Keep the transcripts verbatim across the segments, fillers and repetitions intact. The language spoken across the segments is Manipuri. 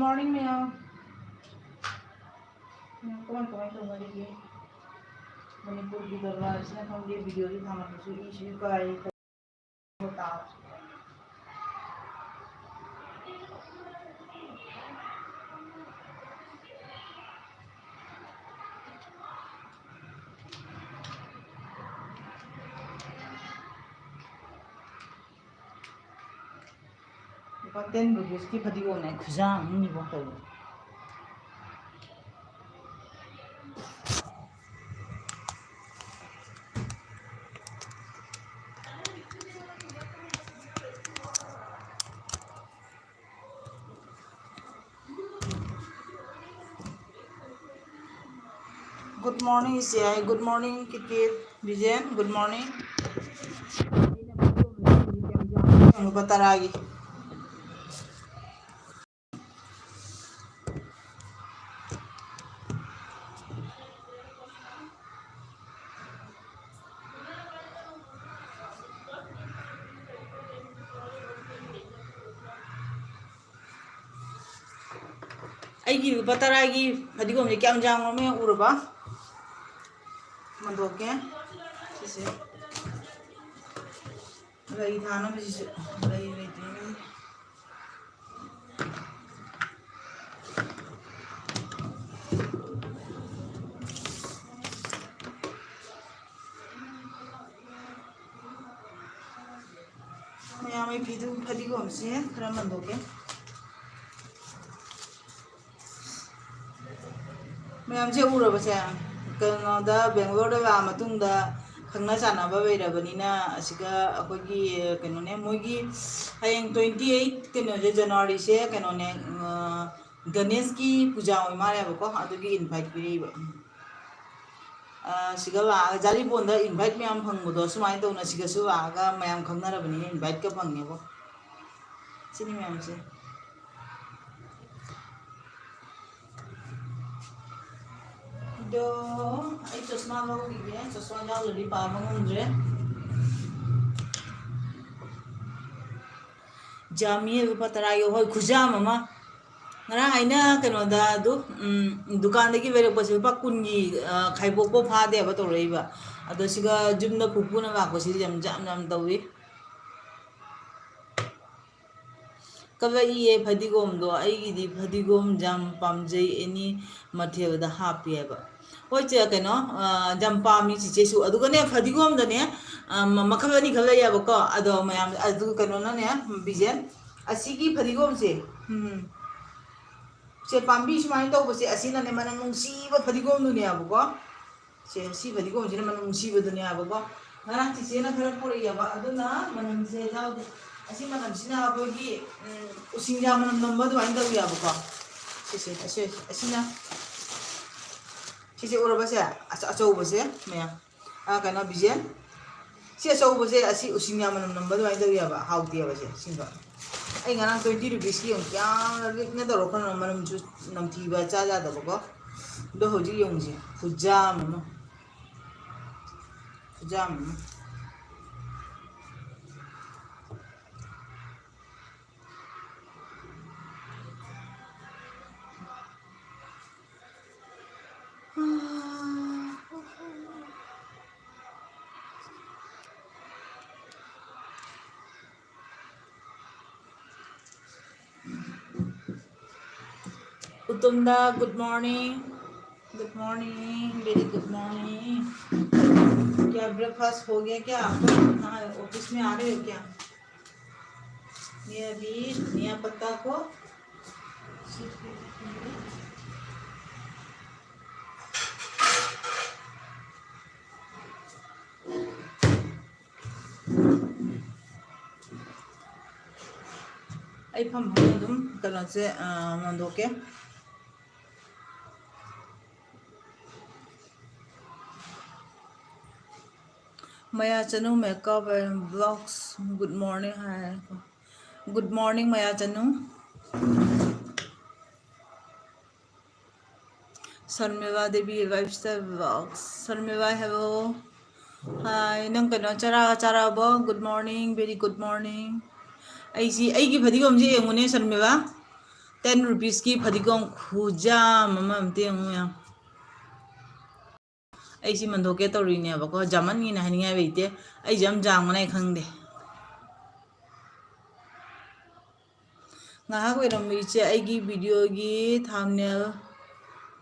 ꯃꯣꯔꯅꯤꯡ ꯃꯌꯥꯝ꯫ ꯃꯌꯥꯝ ꯀꯃꯥꯏ ꯀꯃꯥꯏ ꯇꯧꯅꯔꯤꯒꯦ? ꯃꯅꯤꯄꯨꯔꯒꯤ ꯗꯔꯕꯥꯔꯁꯤꯅ ꯈꯪꯗꯦ, ꯚꯤꯗꯤꯑꯣꯁꯨ ꯊꯥꯡꯒꯠꯄꯁꯨ ꯏꯁꯨ ꯀꯥꯏ꯫ ꯂꯨꯄꯥ ten rupeesꯀꯤ ꯐꯗꯤꯒꯣꯝꯅꯦ, ꯈꯨꯌꯥꯝ ꯑꯃꯅꯤꯕꯣ ꯇꯧꯔꯤ꯫ Good morning, ꯏꯆꯦ꯫ Good morning, ꯀꯤꯠ ꯀꯤꯠ꯫ ꯕꯤꯖꯦꯟ, good morning꯫ ꯂꯨꯄꯥ ꯇꯔꯥꯒꯤ꯫ ꯑꯩꯒꯤ ꯂꯨꯄꯥ ꯇꯔꯥꯒꯤ ꯐꯗꯤꯒꯣꯝꯁꯦ ꯀꯌꯥꯝ ꯌꯥꯝꯈ꯭ꯔꯕꯅꯣ ꯎꯔꯕ? ꯃꯟꯗꯣꯛꯀꯦ꯫ ꯁꯤꯁꯦ ꯂꯩ ꯊꯥꯅꯕꯁꯤꯁꯨ ꯂꯩ ꯂꯩꯇ꯭ꯔꯦꯅꯦ꯫ ꯃꯌꯥꯝ, ꯑꯩ ꯐꯤꯗꯨ, ꯐꯗꯤꯒꯣꯝꯁꯦ ꯈꯔ ꯃꯟꯗꯣꯛꯀꯦ꯫ ꯃꯌꯥꯝꯁꯦ ꯎꯔꯕꯁꯦ, ꯀꯩꯅꯣꯗ, ꯕꯦꯡꯒ꯭ꯂꯣꯔꯗ ꯂꯥꯛꯑ ꯃꯇꯨꯡꯗ ꯈꯪꯅ ꯆꯥꯟꯅꯕ ꯂꯩꯔꯕꯅꯤꯅ, ꯑꯁꯤꯒ ꯑꯩꯈꯣꯏꯒꯤ, ꯀꯩꯅꯣꯅꯦ, ꯃꯣꯏꯒꯤ ꯍꯌꯦꯡ twenty eight ꯀꯩꯅꯣꯁꯦ, ꯖꯅꯋꯥꯔꯤꯁꯦ, ꯀꯩꯅꯣꯅꯦ, ꯒꯅꯦꯁꯀꯤ ꯄꯨꯖꯥ ꯑꯣꯏ ꯃꯥꯜꯂꯦꯕꯀꯣ, ꯑꯗꯨꯒꯤ invite ꯄꯤꯔꯛꯏꯕ꯫ ꯑ, ꯁꯤꯒ ꯂꯥꯛꯑꯒ, ꯖꯥꯔꯤꯕꯣꯟꯗ invite ꯃꯌꯥꯝ ꯐꯪꯕꯗꯣ, ꯁꯨꯃꯥꯏꯅ ꯇꯧꯅ ꯁꯤꯒꯁꯨ ꯂꯥꯛꯑꯒ ꯃꯌꯥꯝ ꯈꯪꯅꯔꯕꯅꯤꯅ inviteꯀ ꯐꯪꯉꯦꯕꯣ꯫ ꯁꯤꯅꯤ ꯃꯌꯥꯝꯁꯦ꯫ ꯑꯗꯣ ꯑꯩ ꯆꯁꯃꯥ ꯂꯧꯈꯤꯒꯦ, ꯆꯁꯃꯥ ꯌꯥꯎꯗ꯭ꯔꯗꯤ ꯄꯥꯕ ꯉꯝꯗ꯭ꯔꯦ꯫ ꯖꯥꯃꯤ ꯂꯨꯄꯥ ꯇꯔꯥꯒꯤ, ꯍꯣꯏ, ꯈꯨꯖꯥꯝ ꯑꯃ꯫ ꯉꯔꯥꯡ ꯑꯩꯅ ꯀꯩꯅꯣꯗ ꯑꯗꯨ, ꯎꯝ, ꯗꯨꯀꯥꯟꯗꯒꯤ ꯂꯩꯔꯛꯄꯁꯦ ꯂꯨꯄꯥ ꯀꯨꯟꯒꯤ, ꯑ, ꯈꯥꯏꯕꯣꯛꯄ ꯐꯥꯗꯦꯕ ꯇꯧꯔꯛꯏꯕ꯫ ꯑꯗꯣ ꯁꯤꯒ ꯌꯨꯝꯗ ꯄꯨꯄꯨꯅ ꯂꯥꯛꯄꯁꯤꯗꯤ ꯌꯥꯝ ꯌꯥꯝ ꯌꯥꯝ ꯇꯧꯏ꯫ ꯀꯜꯂꯛꯏꯌꯦ ꯐꯗꯤꯒꯣꯝꯗꯣ꯫ ꯑꯩꯒꯤꯗꯤ ꯐꯗꯤꯒꯣꯝ ꯌꯥꯝ ꯄꯥꯝꯖꯩ, ꯑꯦꯅꯤ ꯃꯊꯦꯜꯗ ꯍꯥꯞꯄꯤ ꯍꯥꯏꯕ꯫ ꯍꯣꯏ ꯆꯦ, ꯀꯩꯅꯣ, ꯑ, ꯌꯥꯝ ꯄꯥꯝꯃꯤ ꯆꯤꯆꯦꯁꯨ꯫ ꯑꯗꯨꯒꯅꯦ, ꯐꯗꯤꯒꯣꯝꯗꯅꯦ, ꯑ, ꯃ-, ꯃꯈꯜ ꯑꯅꯤꯈꯛ ꯂꯩꯌꯦꯕꯀꯣ꯫ ꯑꯗꯣ ꯃꯌꯥꯝ, ꯑꯗꯨ ꯀꯩꯅꯣꯅꯅꯦ, ꯕꯤꯖꯦꯟ, ꯑꯁꯤꯒꯤ ꯐꯗꯤꯒꯣꯝꯁꯦ, ꯎꯝ, ꯁꯦ, ꯄꯥꯝꯕꯤ ꯁꯨꯃꯥꯏꯅ ꯇꯧꯕꯁꯦ, ꯑꯁꯤꯅꯅꯦ ꯃꯅꯝ ꯅꯨꯡꯁꯤꯕ ꯐꯗꯤꯒꯣꯝꯗꯨꯅꯦꯕꯀꯣ꯫ ꯁꯦ, ꯁꯤ ꯐꯗꯤꯒꯣꯝꯁꯤꯅ ꯃꯅꯝ ꯅꯨꯡꯁꯤꯕꯗꯨꯅꯦꯕꯀꯣ꯫ ꯉꯔꯥꯡ ꯆꯤꯆꯦꯅ ꯈꯔ ꯄꯨꯔꯛꯑꯦꯕ, ꯑꯗꯨꯅ ꯃꯅꯝꯁꯦ ꯌꯥꯎꯗꯦ꯫ ꯑꯁꯤ ꯃꯅꯝꯁꯤꯅ ꯑꯩꯈꯣꯏꯒꯤ, ꯎꯝ, ꯎꯁꯤꯡꯖꯥ ꯃꯅꯝ ꯅꯝꯕ ꯑꯗꯨꯃꯥꯏꯅ ꯇꯧꯋꯦꯕꯀꯣ꯫ ꯁꯤꯁꯦ, ꯑꯁꯤ, ꯑꯁꯤꯅ, ꯁꯤꯁꯦ ꯎꯔꯕꯁꯦ? ꯑꯆ-, ꯑꯆꯧꯕꯁꯦ ꯃꯌꯥꯝ꯫ ꯑ, ꯀꯩꯅꯣ, ꯕꯤꯖꯦꯟ? ꯁꯤ ꯑꯆꯧꯕꯁꯦ, ꯑꯁꯤ ꯎꯁꯤꯡ ꯌꯥꯝ ꯃꯅꯝ ꯅꯝꯕ ꯑꯗꯨꯃꯥꯏꯅ ꯇꯧꯋꯦꯕ, ꯍꯥꯎꯇꯦꯕ ꯁꯦ, ꯁꯤꯡꯗꯣ꯫ ꯑꯩ ꯉꯔꯥꯡ twenty rupeesꯀꯤ ꯌꯦꯡꯉꯨ, ꯀꯌꯥꯝ ꯂꯤꯛꯅ ꯇꯧꯔꯛꯈ꯭ꯔꯅꯣ, ꯃꯅꯝꯁꯨ ꯅꯝꯊꯤꯕ, ꯆꯥ ꯌꯥꯗꯕꯀꯣ꯫ ꯑꯗꯣ ꯍꯧꯖꯤꯛ ꯌꯦꯡꯉꯨꯁꯦ, ꯈꯨꯖꯥꯝ ꯑꯃ, ꯈꯨꯖꯥꯝ ꯑꯃ꯫ उत्तमदा, good morning। Good morning, very good morning। क्या breakfast हो गया क्या आपका? हाँ, office में आ रहे हो क्या? मैं अभी धनिया पत्ता को ꯑꯩ ꯐꯝ ꯐꯝꯅ ꯑꯗꯨꯝ ꯀꯩꯅꯣꯁꯦ, ꯑ, ꯅꯣꯟꯊꯣꯛꯀꯦ꯫ ꯃꯌꯥ ꯆꯅꯨ makeup and vlogs, good morning high. Good morning, ꯃꯌꯥ ꯆꯅꯨ꯫ Sharmila Devi, lifestyle vlogs꯫ Sharmila, hello꯫ Hi, ꯅꯪ ꯀꯩꯅꯣ, ꯆꯔꯥꯒ ꯆꯥꯔꯛꯑꯕꯣ? Good morning, very good morning꯫ ꯑꯩꯁꯤ, ꯑꯩꯒꯤ ꯐꯗꯤꯒꯣꯝꯁꯦ ꯌꯦꯡꯉꯨꯅꯦ, ꯁꯔꯃꯤꯂꯥ꯫ Ten rupeesꯀꯤ ꯐꯗꯤꯒꯣꯝ ꯈꯨꯖꯥꯝ ꯑꯃ ꯑꯝꯇ ꯌꯦꯡꯉꯨ ꯃꯌꯥꯝ꯫ ꯑꯩꯁꯤ ꯃꯟꯊꯣꯛꯀꯦ ꯇꯧꯔꯤꯅꯦꯕꯀꯣ, ꯖꯥꯃꯟꯒꯤꯅ ꯍꯥꯏꯅꯤꯡꯉꯥꯏ ꯂꯩꯇꯦ꯫ ꯑꯩꯁꯦ ꯌꯥꯝ ꯖꯥꯝꯒꯅꯤ ꯑꯩ ꯈꯪꯗꯦ꯫ ꯉꯥꯏꯍꯥꯛ ꯑꯣꯏꯔꯝꯃꯨ ꯏꯆꯦ, ꯑꯩꯒꯤ videoꯒꯤ thumbnail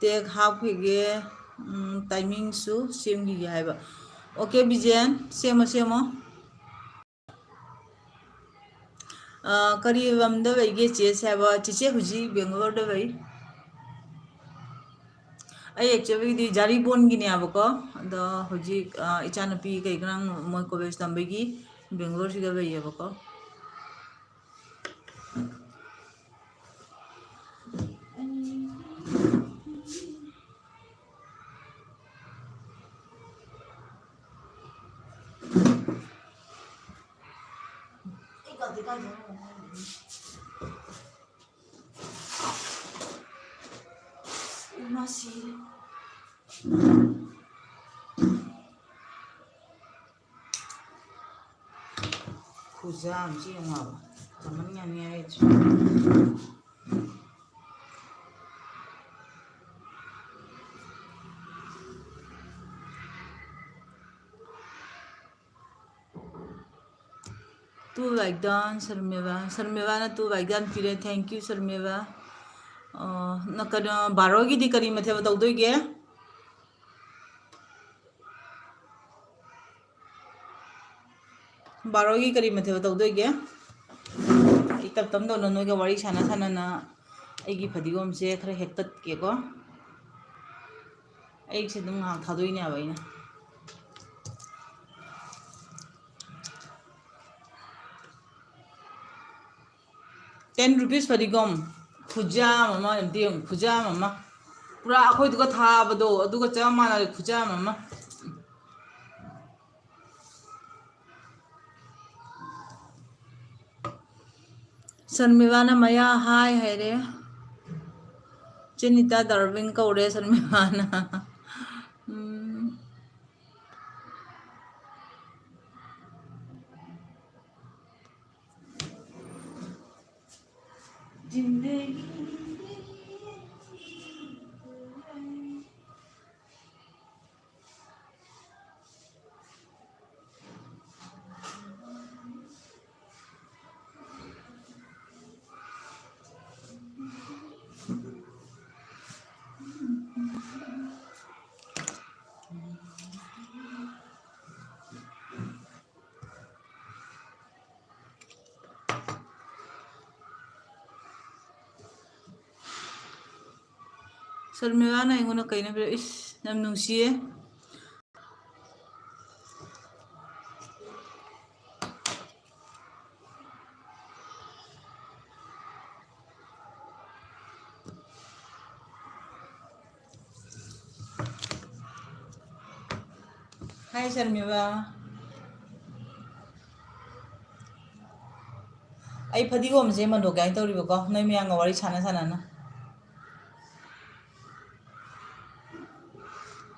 tag ꯍꯥꯞꯈꯤꯒꯦ꯫ ꯎꯝ, timingꯁꯨ ꯁꯦꯝꯈꯤꯒꯦ ꯍꯥꯏꯕ꯫ OK ꯕꯤꯖꯦꯟ, ꯁꯦꯝꯃꯣ, ꯁꯦꯝꯃꯣ꯫ ꯑ, ꯀꯔꯤ ꯂꯝꯗ ꯂꯩꯒꯦ ꯆꯦꯁꯦ ꯍꯥꯏꯕ? ꯆꯦꯆꯦ ꯍꯧꯖꯤꯛ ꯕꯦꯡꯒ꯭ꯂꯣꯔꯗ ꯂꯩ꯫ ꯑꯩ actuallyꯗꯤ ꯖꯥꯔꯤꯕꯣꯟꯒꯤꯅꯦꯕꯀꯣ꯫ ꯑꯗꯣ ꯍꯧꯖꯤꯛ, ꯑ, ꯏꯆꯥꯅꯨꯄꯤ ꯀꯩ ꯀꯔꯥꯡ ꯃꯣꯏ college ꯇꯝꯕꯒꯤ ꯕꯦꯡꯒ꯭ꯂꯣꯔꯁꯤꯗ ꯂꯩꯌꯦꯕꯀꯣ꯫ ꯏꯃꯥ ꯁꯤꯔꯦ꯫ ꯈꯨꯖꯥꯝꯁꯤ ꯌꯦꯡꯉꯣꯕ꯫ ꯀꯃꯥꯏꯅ ꯌꯥꯅꯤ ꯍꯥꯏꯁꯦ? Two like done, Sharmila. ꯁꯔꯃꯤꯂꯥꯅ two like done ꯄꯤꯔꯦ꯫ Thank you, Sharmila. ꯑꯣ, ꯅ-, ꯀꯩꯅꯣ, ꯕꯥꯔꯣꯒꯤꯗꯤ ꯀꯔꯤ ꯃꯊꯦꯜ ꯇꯧꯗꯣꯏꯒꯦ? ꯕꯥꯔꯣꯒꯤ ꯀꯔꯤ ꯃꯊꯦꯜ ꯇꯧꯗꯣꯏꯒꯦ? ꯑꯩ ꯇꯞ ꯇꯞ ꯇꯧꯅ ꯅꯣꯏꯒ ꯋꯥꯔꯤ ꯁꯥꯟꯅ ꯁꯥꯟꯅꯅ ꯑꯩꯒꯤ ꯐꯗꯤꯒꯣꯝꯁꯦ ꯈꯔ ꯍꯦꯛꯇꯠꯀꯦꯀꯣ꯫ ꯑꯩꯁꯦ ꯑꯗꯨꯝ ꯉꯥꯏꯍꯥꯛ ꯊꯥꯗꯣꯛꯏꯅꯦꯕ ꯑꯩꯅ꯫ Ten rupees ꯐꯗꯤꯒꯣꯝ ꯈꯨꯖꯥꯝ ꯑꯃ, ꯑꯝꯇ ꯌꯦꯡꯉꯨ, ꯈꯨꯖꯥꯝ ꯑꯃ꯫ ꯄꯨꯔꯥ ꯑꯩꯈꯣꯏꯗꯨꯒ ꯊꯥꯕꯗꯣ, ꯑꯗꯨꯒ ꯆꯞ ꯃꯥꯟꯅꯔꯦ, ꯈꯨꯖꯥꯝ ꯑꯃ꯫ ꯁꯔꯃꯤꯂꯥꯅ ꯃꯌꯥ ꯍꯥꯏ ꯍꯥꯏꯔꯦ꯫ ꯆꯦ ꯅꯤꯇꯥ ꯗꯥꯔꯕꯤꯟ ꯀꯧꯔꯦ ꯁꯔꯃꯤꯂꯥꯅ꯫ ꯎꯝ꯫ ꯁꯔꯃꯤꯂꯥꯅ ꯑꯩꯉꯣꯟꯗ ꯀꯩꯅꯣ ꯄꯤꯔꯛ-, ꯏꯁ, ꯌꯥꯝ ꯅꯨꯡꯁꯤꯌꯦ꯫ ꯍꯥꯏ ꯁꯔꯃꯤꯕ꯫ ꯑꯩ ꯐꯗꯤꯒꯣꯝꯁꯦ ꯃꯟꯗꯣꯛꯀꯦ ꯍꯥꯏꯅ ꯇꯧꯔꯤꯕꯀꯣ, ꯅꯣꯏ ꯃꯌꯥꯝꯒ ꯋꯥꯔꯤ ꯁꯥꯟꯅ ꯁꯥꯟꯅꯅ꯫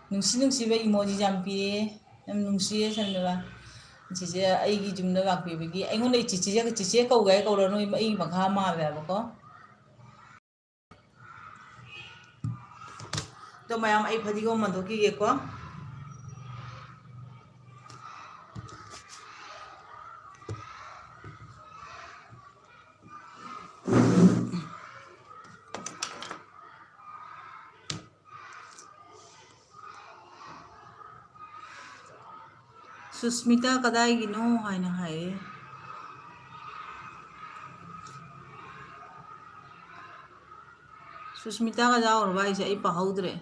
ꯅꯨꯡꯁꯤ ꯅꯨꯡꯁꯤꯕ emoji ꯌꯥꯝ ꯄꯤꯔꯛꯑꯦ꯫ ꯌꯥꯝ ꯅꯨꯡꯁꯤꯌꯦ ꯁꯔꯃꯤꯕ꯫ ꯆꯤꯆꯦ ꯑꯩꯒꯤ ꯌꯨꯝꯗ ꯂꯥꯛꯄꯤꯕꯒꯤ꯫ ꯑꯩꯉꯣꯟꯗ ꯆꯤꯆꯦ, ꯆꯤꯆꯦ ꯀꯧꯒꯦ ꯍꯥꯏ ꯀꯧꯔ ꯅꯣꯏ ꯑꯩꯒꯤ ꯃꯈꯥ ꯃꯥꯜꯂꯦꯕꯀꯣ꯫ ꯑꯗꯣ ꯃꯌꯥꯝ, ꯑꯩ ꯐꯗꯤꯒꯣꯝ ꯃꯟꯊꯣꯛꯈꯤꯒꯦꯀꯣ꯫ ꯁꯨꯁꯃꯤꯇꯥ ꯀꯗꯥꯏꯒꯤꯅꯣ ꯍꯥꯏꯅ ꯍꯥꯏꯌꯦ꯫ ꯁꯨꯁꯃꯤꯇꯥꯒ ꯌꯥꯎꯔꯕ ꯍꯥꯏꯁꯦ? ꯑꯩ ꯄꯥꯍꯧꯗ꯭ꯔꯦ꯫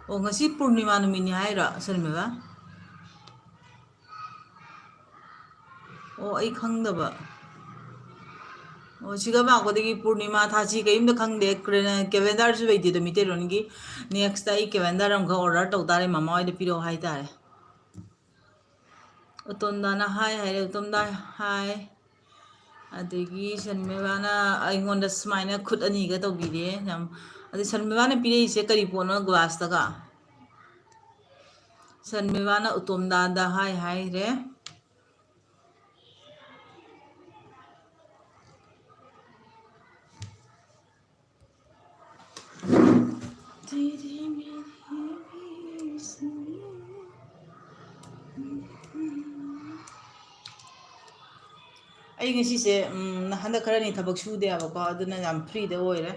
ꯑꯣ, ꯉꯁꯤ ꯄꯨꯔꯅꯤꯃꯥ ꯅꯨꯃꯤꯠꯅꯤ ꯍꯥꯏꯔꯣ, ꯁꯔꯃꯤꯂꯥ? ꯑꯣ, ꯑꯩ ꯈꯪꯗꯕ꯫ ꯑꯣ, ꯁꯤꯒ ꯂꯥꯛꯄꯗꯒꯤ ꯄꯨꯔꯅꯤꯃꯥ ꯊꯥꯁꯤ ꯀꯔꯤꯝꯇ ꯈꯪꯗꯦ꯫ ꯀ꯭ꯔꯦ-, calendar ꯁꯨ ꯂꯩꯇꯦꯗꯣ ꯃꯤꯇꯩꯂꯣꯟꯒꯤ꯫ Next ꯑꯩ calendar ꯑꯃꯈꯛ order ꯇꯧ ꯇꯥꯔꯦ, ꯃꯃꯥ ꯍꯣꯏꯗ ꯄꯤꯔꯛꯑꯣ ꯍꯥꯏ ꯇꯥꯔꯦ꯫ ꯎꯇꯣꯝꯗꯥꯅ ꯍꯥꯏ ꯍꯥꯏꯔꯦ, ꯎꯇꯣꯝꯗꯥ ꯍꯥꯏ꯫ ꯑꯗꯒꯤ ꯁꯟꯃꯦꯕꯥꯅ ꯑꯩꯉꯣꯟꯗ ꯁꯨꯃꯥꯏꯅ ꯈꯨꯠ ꯑꯅꯤꯒ ꯇꯧꯕꯤꯔꯦ꯫ ꯌꯥꯝ, ꯑꯗꯩ ꯁꯟꯃꯦꯕꯥꯅ ꯄꯤꯔꯛꯏꯁꯦ ꯀꯔꯤ ꯄꯣꯠꯅꯣ? Glass ꯇꯒ꯫ ꯁꯟꯃꯦꯕꯥꯅ ꯎꯇꯣꯝꯗꯥꯗ ꯍꯥꯏ ꯍꯥꯏꯔꯦ꯫ ꯑꯩ ꯉꯁꯤꯁꯦ, ꯎꯝ, ꯍꯟꯗꯛ ꯈꯔꯅꯤ ꯊꯕꯛ ꯁꯨꯗꯦꯕꯀꯣ, ꯑꯗꯨꯅ ꯌꯥꯝ ꯐ꯭ꯔꯤꯗ ꯑꯣꯏꯔꯦ꯫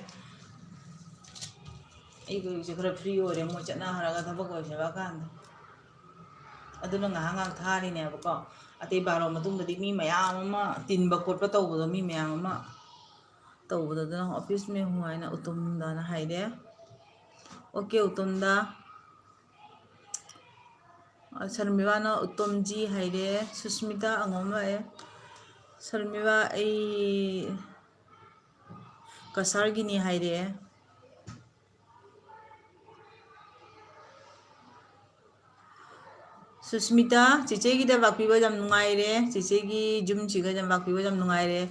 ꯑꯩꯒꯤ ꯍꯧꯖꯤꯛꯁꯦ ꯈꯔ ꯐ꯭ꯔꯤ ꯑꯣꯏꯔꯦ, ꯃꯣꯏ ꯆꯠꯅꯈ꯭ꯔꯒ ꯊꯕꯛ ꯑꯣꯏꯁꯜꯂꯛꯑꯀꯥꯟꯗ꯫ ꯑꯗꯨꯅ ꯉꯥꯏꯍꯥꯛ ꯉꯥꯏꯍꯥꯛ ꯊꯥꯔꯤꯅꯦꯕꯀꯣ꯫ ꯑꯇꯩ ꯕꯥꯔꯣ ꯃꯇꯨꯡꯗꯗꯤ ꯃꯤ ꯃꯌꯥꯝ ꯑꯃ ꯇꯤꯟꯕ ꯈꯣꯠꯄ ꯇꯧꯕꯗꯣ, ꯃꯤ ꯃꯌꯥꯝ ꯑꯃ ꯇꯧꯕꯗꯣ, ꯑꯗꯨꯅ ꯑꯣꯐꯤꯁ ꯃꯦ ꯍꯨ ꯍꯥꯏꯅ ꯎꯇꯨꯝꯗꯅ ꯍꯥꯏꯔꯦ꯫ ꯑꯣꯀꯦ, ꯎꯇꯨꯝꯗ꯫ ꯁꯔꯃꯤꯂꯥꯅ ꯎꯇꯣꯝꯖꯤ ꯍꯥꯏꯔꯦ꯫ ꯁꯨꯁꯃꯤꯇꯥ ꯑꯉꯣꯝ ꯂꯥꯛꯑꯦ꯫ ꯁꯔꯃꯤꯂꯥ, ꯑꯩ ꯀꯁꯥꯔꯒꯤꯅꯤ ꯍꯥꯏꯔꯦ꯫ ꯁꯨꯁꯃꯤꯇꯥ, ꯆꯦꯆꯦꯒꯤꯗ ꯂꯥꯛꯄꯤꯕ ꯌꯥꯝ ꯅꯨꯡꯉꯥꯏꯔꯦ, ꯆꯦꯆꯦꯒꯤ ꯌꯨꯝꯁꯤꯒ ꯌꯥꯝ ꯂꯥꯛꯄꯤꯕ ꯌꯥꯝ ꯅꯨꯡꯉꯥꯏꯔꯦ꯫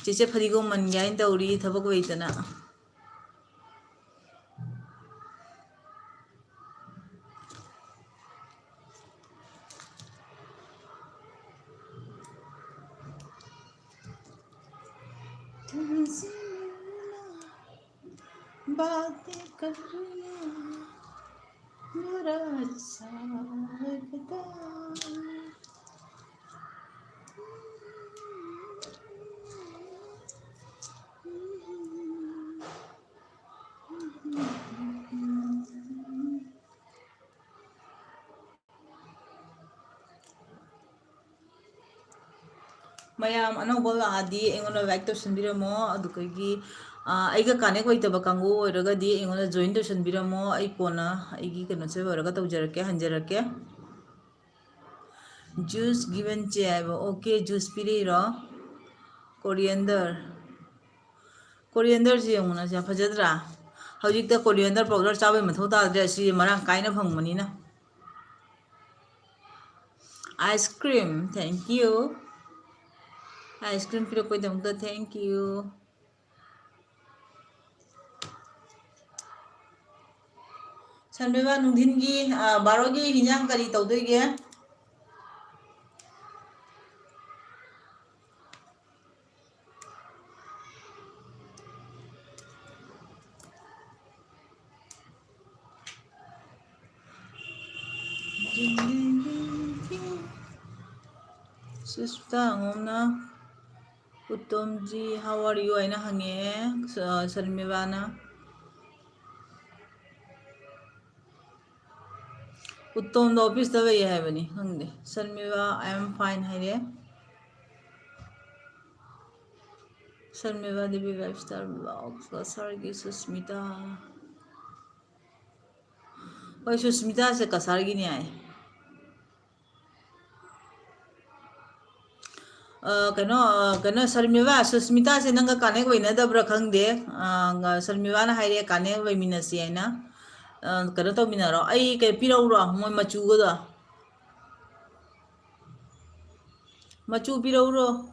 ꯆꯦꯆꯦ ꯐꯗꯤꯒꯣꯝ ꯃꯟꯒꯦ ꯍꯥꯏꯅ ꯇꯧꯔꯤ, ꯊꯕꯛ ꯂꯩꯇꯅ꯫ तुमसे मिलना, बातें करना, बड़ा अच्छा लगता। ꯃꯌꯥꯝ ꯑꯅꯧꯕ ꯂꯥꯛꯑꯗꯤ ꯑꯩꯉꯣꯟꯗ ꯂꯥꯏꯛ ꯇꯧꯁꯟꯕꯤꯔꯝꯃꯣ꯫ ꯑꯗꯨꯒꯤ, ꯑ, ꯑꯩꯒ ꯀꯅꯦꯛ ꯑꯣꯏꯗꯕ ꯀꯥꯡꯕꯨ ꯑꯣꯏꯔꯒꯗꯤ ꯑꯩꯉꯣꯟꯗ ꯖꯣꯏꯟ ꯇꯧꯁꯟꯕꯤꯔꯝꯃꯣ꯫ ꯑꯩ ꯀꯣꯟꯅ ꯑꯩꯒꯤ ꯀꯩꯅꯣꯁꯦ ꯂꯣꯏꯔꯒ ꯇꯧꯖꯔꯛꯀꯦ, ꯍꯟꯖꯔꯛꯀꯦ꯫ ꯖꯨꯁ ꯒꯤꯕꯟ ꯆꯦ ꯍꯥꯏꯕ꯫ ꯑꯣꯀꯦ, ꯖꯨꯁ ꯄꯤꯔꯛꯏꯔꯣ? ꯀꯣꯔꯤꯌꯦꯟꯗꯔ꯫ ꯀꯣꯔꯤꯌꯦꯟꯗꯔꯁꯤ ꯌꯦꯡꯉꯨꯅ, ꯁꯤ ꯌꯥꯝ ꯐꯖꯗ꯭ꯔꯥ? ꯍꯧꯖꯤꯛꯇ ꯀꯣꯔꯤꯌꯦꯟꯗꯔ ꯄꯥꯎꯗꯔ ꯆꯥꯕꯩ ꯃꯊꯧ ꯇꯥꯗ꯭ꯔꯦ, ꯑꯁꯤ ꯃꯔꯥꯡ ꯀꯥꯏꯅ ꯐꯪꯕꯅꯤꯅ꯫ Ice cream, thank you꯫ Ice cream ꯄꯤꯔꯛꯄꯩꯗꯃꯛꯇ thank you꯫ ꯁꯟꯕꯦꯕ, ꯅꯨꯡꯊꯤꯟꯒꯤ, ꯑ, ꯕꯥꯔꯣꯒꯤ ꯍꯤꯟꯖꯥꯡ ꯀꯔꯤ ꯇꯧꯗꯣꯏꯒꯦ? Susmita ꯑꯉꯣꯝꯅ ꯎꯠꯇꯣꯝꯖꯤ, "How are you?" ꯍꯥꯏꯅ ꯍꯪꯉꯛꯑꯦ, ꯁ-, ꯁꯔꯃꯤꯂꯥꯅ꯫ ꯎꯠꯇꯣꯝꯗꯣ ꯑꯣꯐꯤꯁꯇ ꯂꯩꯌꯦ ꯍꯥꯏꯕꯅꯤ, ꯈꯪꯗꯦ꯫ ꯁꯔꯃꯤꯂꯥ, "I am fine" ꯍꯥꯏꯔꯦ꯫ Sharmila Devi lifestyle blog, ꯀꯁꯥꯔꯒꯤ ꯁꯨꯁꯃꯤꯇꯥ꯫ ꯍꯣꯏ, ꯁꯨꯁꯃꯤꯇꯥꯁꯦ ꯀꯁꯥꯔꯒꯤꯅꯤ ꯍꯥꯏ꯫ ꯑ, ꯀꯩꯅꯣ, ꯑ, ꯀꯩꯅꯣ, ꯁꯔꯃꯤꯂꯥ, ꯁꯨꯁꯃꯤꯇꯥꯁꯦ ꯅꯪꯒ ꯀꯅꯦꯛ ꯑꯣꯏꯅꯗꯕ꯭ꯔꯥ ꯈꯪꯗꯦ꯫ ꯑ, ꯉ-, ꯁꯔꯃꯤꯂꯥꯅ ꯍꯥꯏꯔꯛꯑꯦ ꯀꯅꯦꯛ ꯑꯣꯏꯃꯤꯟꯅꯁꯤ ꯍꯥꯏꯅ꯫ ꯑ, ꯀꯩꯅꯣ ꯇꯧꯃꯤꯟꯅꯔꯣ, ꯑꯩ ꯀꯩ ꯄꯤꯔꯛꯎꯔꯣ ꯃꯣꯏ ꯃꯆꯨꯒꯗꯣ? ꯃꯆꯨ ꯄꯤꯔꯛꯎꯔꯣ?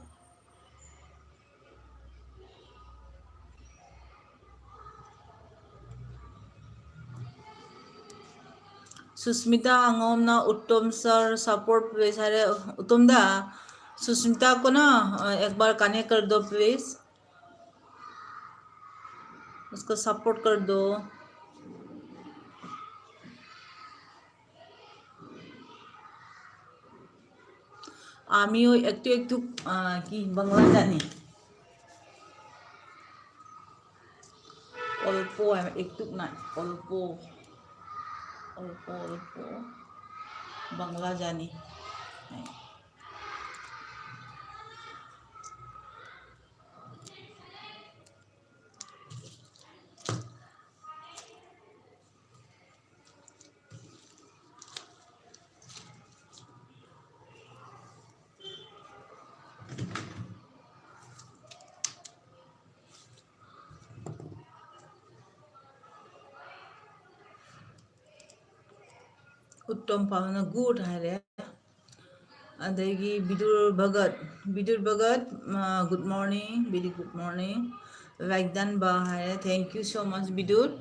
ꯁꯨꯁꯃꯤꯇꯥ ꯑꯉꯣꯝꯅ "उत्तम sir support please" ꯍꯥꯏꯔꯦ꯫ उत्तम दा, सुष्मिता को ना, अ, एक बार कनेक्ट कर दो प्लीज, उसको सपोर्ट कर दो। आमी हो एक तो एक तो, आ, की बंगला जानी। अल्प है, एक तो ना, अल्प, अल्प, अल्प, बंगला जानी। उत्तम पावना गुड ꯍꯥꯏꯔꯦ꯫ ꯑꯗꯒꯤ ꯕꯤꯗꯨꯔ ꯚꯒꯠ, ꯕꯤꯗꯨꯔ ꯚꯒꯠ, ꯑ, good morning, very good morning꯫ ꯋꯥꯏꯗꯟꯕ ꯍꯥꯏꯔꯦ, thank you so much ꯕꯤꯗꯨꯔ꯫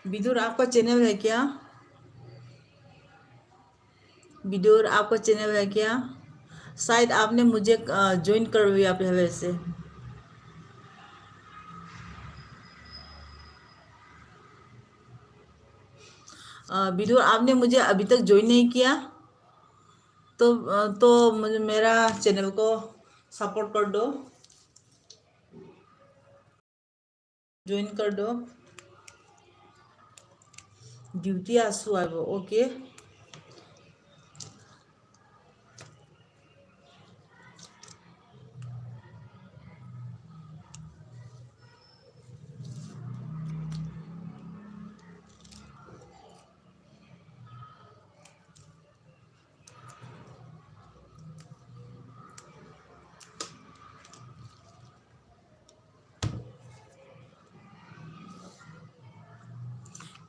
ꯕꯤꯗꯨꯔ, आपका चैनल है क्या? विदुर, आपका चैनल है क्या? शायद आपने मुझे, अ, ज्वाइन कर लिया पहले से। अ, विदुर, आपने मुझे अभी तक ज्वाइन नहीं किया, तो, अ, तो मुझे, मेरा चैनल को सपोर्ट कर दो, ज्वाइन कर दो। ड्यूटी आसु आइबो, ओके।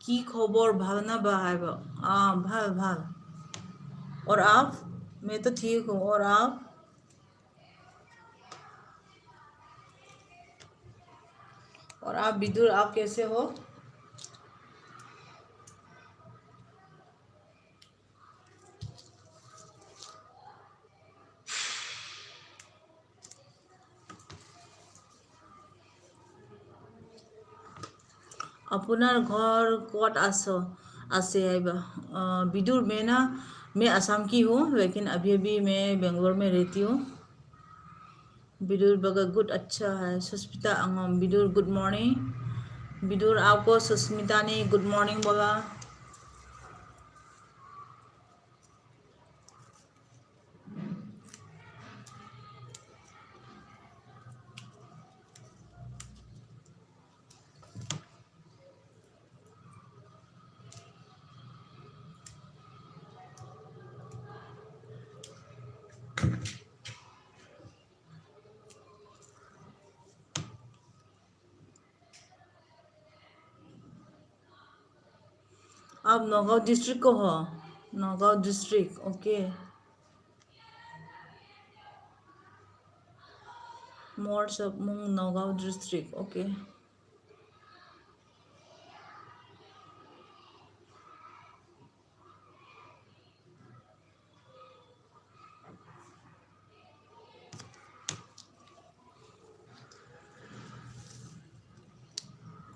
কি খবৰ, ভাল না বা? হাই বা। আহ, ভাল, ভাল। और आप? मैं तो ठीक हूँ। और आप? और आप, विदुर, आप कैसे हो? আপোনাৰ ঘৰ ক'ত আছ-, আছে? আইবা। अ, विदुर, मैं ना, मैं असम की हूँ, लेकिन अभी अभी मैं बेंगलोर में रहती हूँ। विदुर बगा गुड, अच्छा है। Sushmita Angom, Vidur good morning. विदुर, आपको सुष्मिता ने गुड मॉर्निंग बोला। आप नगांव डिस्ट्रिक्ट को हो? Nagaon district, okay. मोर सब मुंग नगांव डिस्ट्रिक्ट, ओके।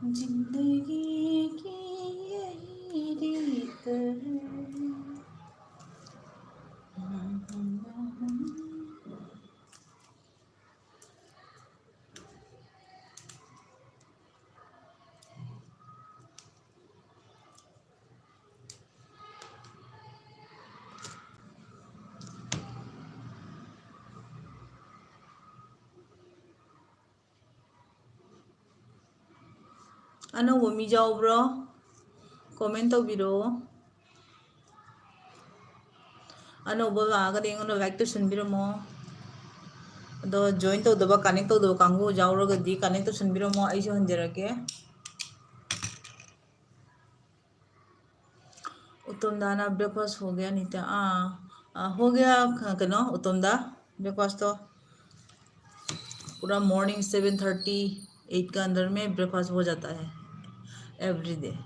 जिंदगी की यही रीत ꯑꯅꯧꯕ ꯃꯤ ꯌꯥꯎꯕ꯭ꯔꯣ? ꯀꯣꯃꯦꯟ ꯇꯧꯕꯤꯔꯛꯑꯣ꯫ ꯑꯅꯧꯕ ꯂꯥꯛꯑꯒꯗꯤ ꯑꯩꯉꯣꯟꯗ ꯂꯥꯏꯛ ꯇꯧꯁꯟꯕꯤꯔꯝꯃꯣ꯫ ꯑꯗꯣ ꯖꯣꯏꯟ ꯇꯧꯗꯕ, ꯀꯅꯦꯛ ꯇꯧꯗꯕ ꯀꯥꯡꯕꯨ ꯌꯥꯎꯔꯒꯗꯤ ꯀꯅꯦꯛ ꯇꯧꯁꯟꯕꯤꯔꯝꯃꯣ, ꯑꯩꯁꯨ ꯍꯟꯖꯔꯛꯀꯦ꯫ ꯎꯇꯝꯗꯥꯅ ब्रेकफास्ट हो गया नहीं था? हाँ, आ, हो गया। ख-, कनो उत्तम दा, ब्रेकफास्ट तो पूरा मॉर्निंग सेवन थर्टी, एट का अंदर में ब्रेकफास्ट हो जाता है एवरी डे।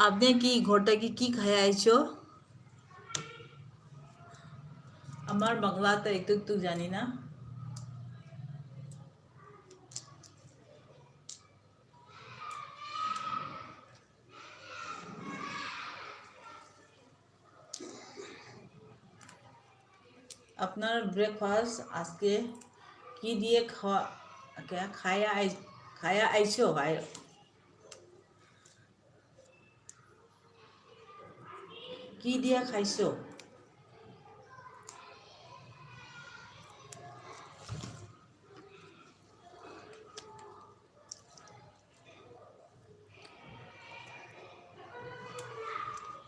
आपने কি ঘরটা কি কি খাই আইছো? আমার বাংলাটা একটু একটু জানি না। আপনার ব্রেকফাস্ট আজকে কি দিয়ে খাওয়া, কে-, খায়া আই-, খায়া আইছো? আই-, কি দিয়া খাইছো?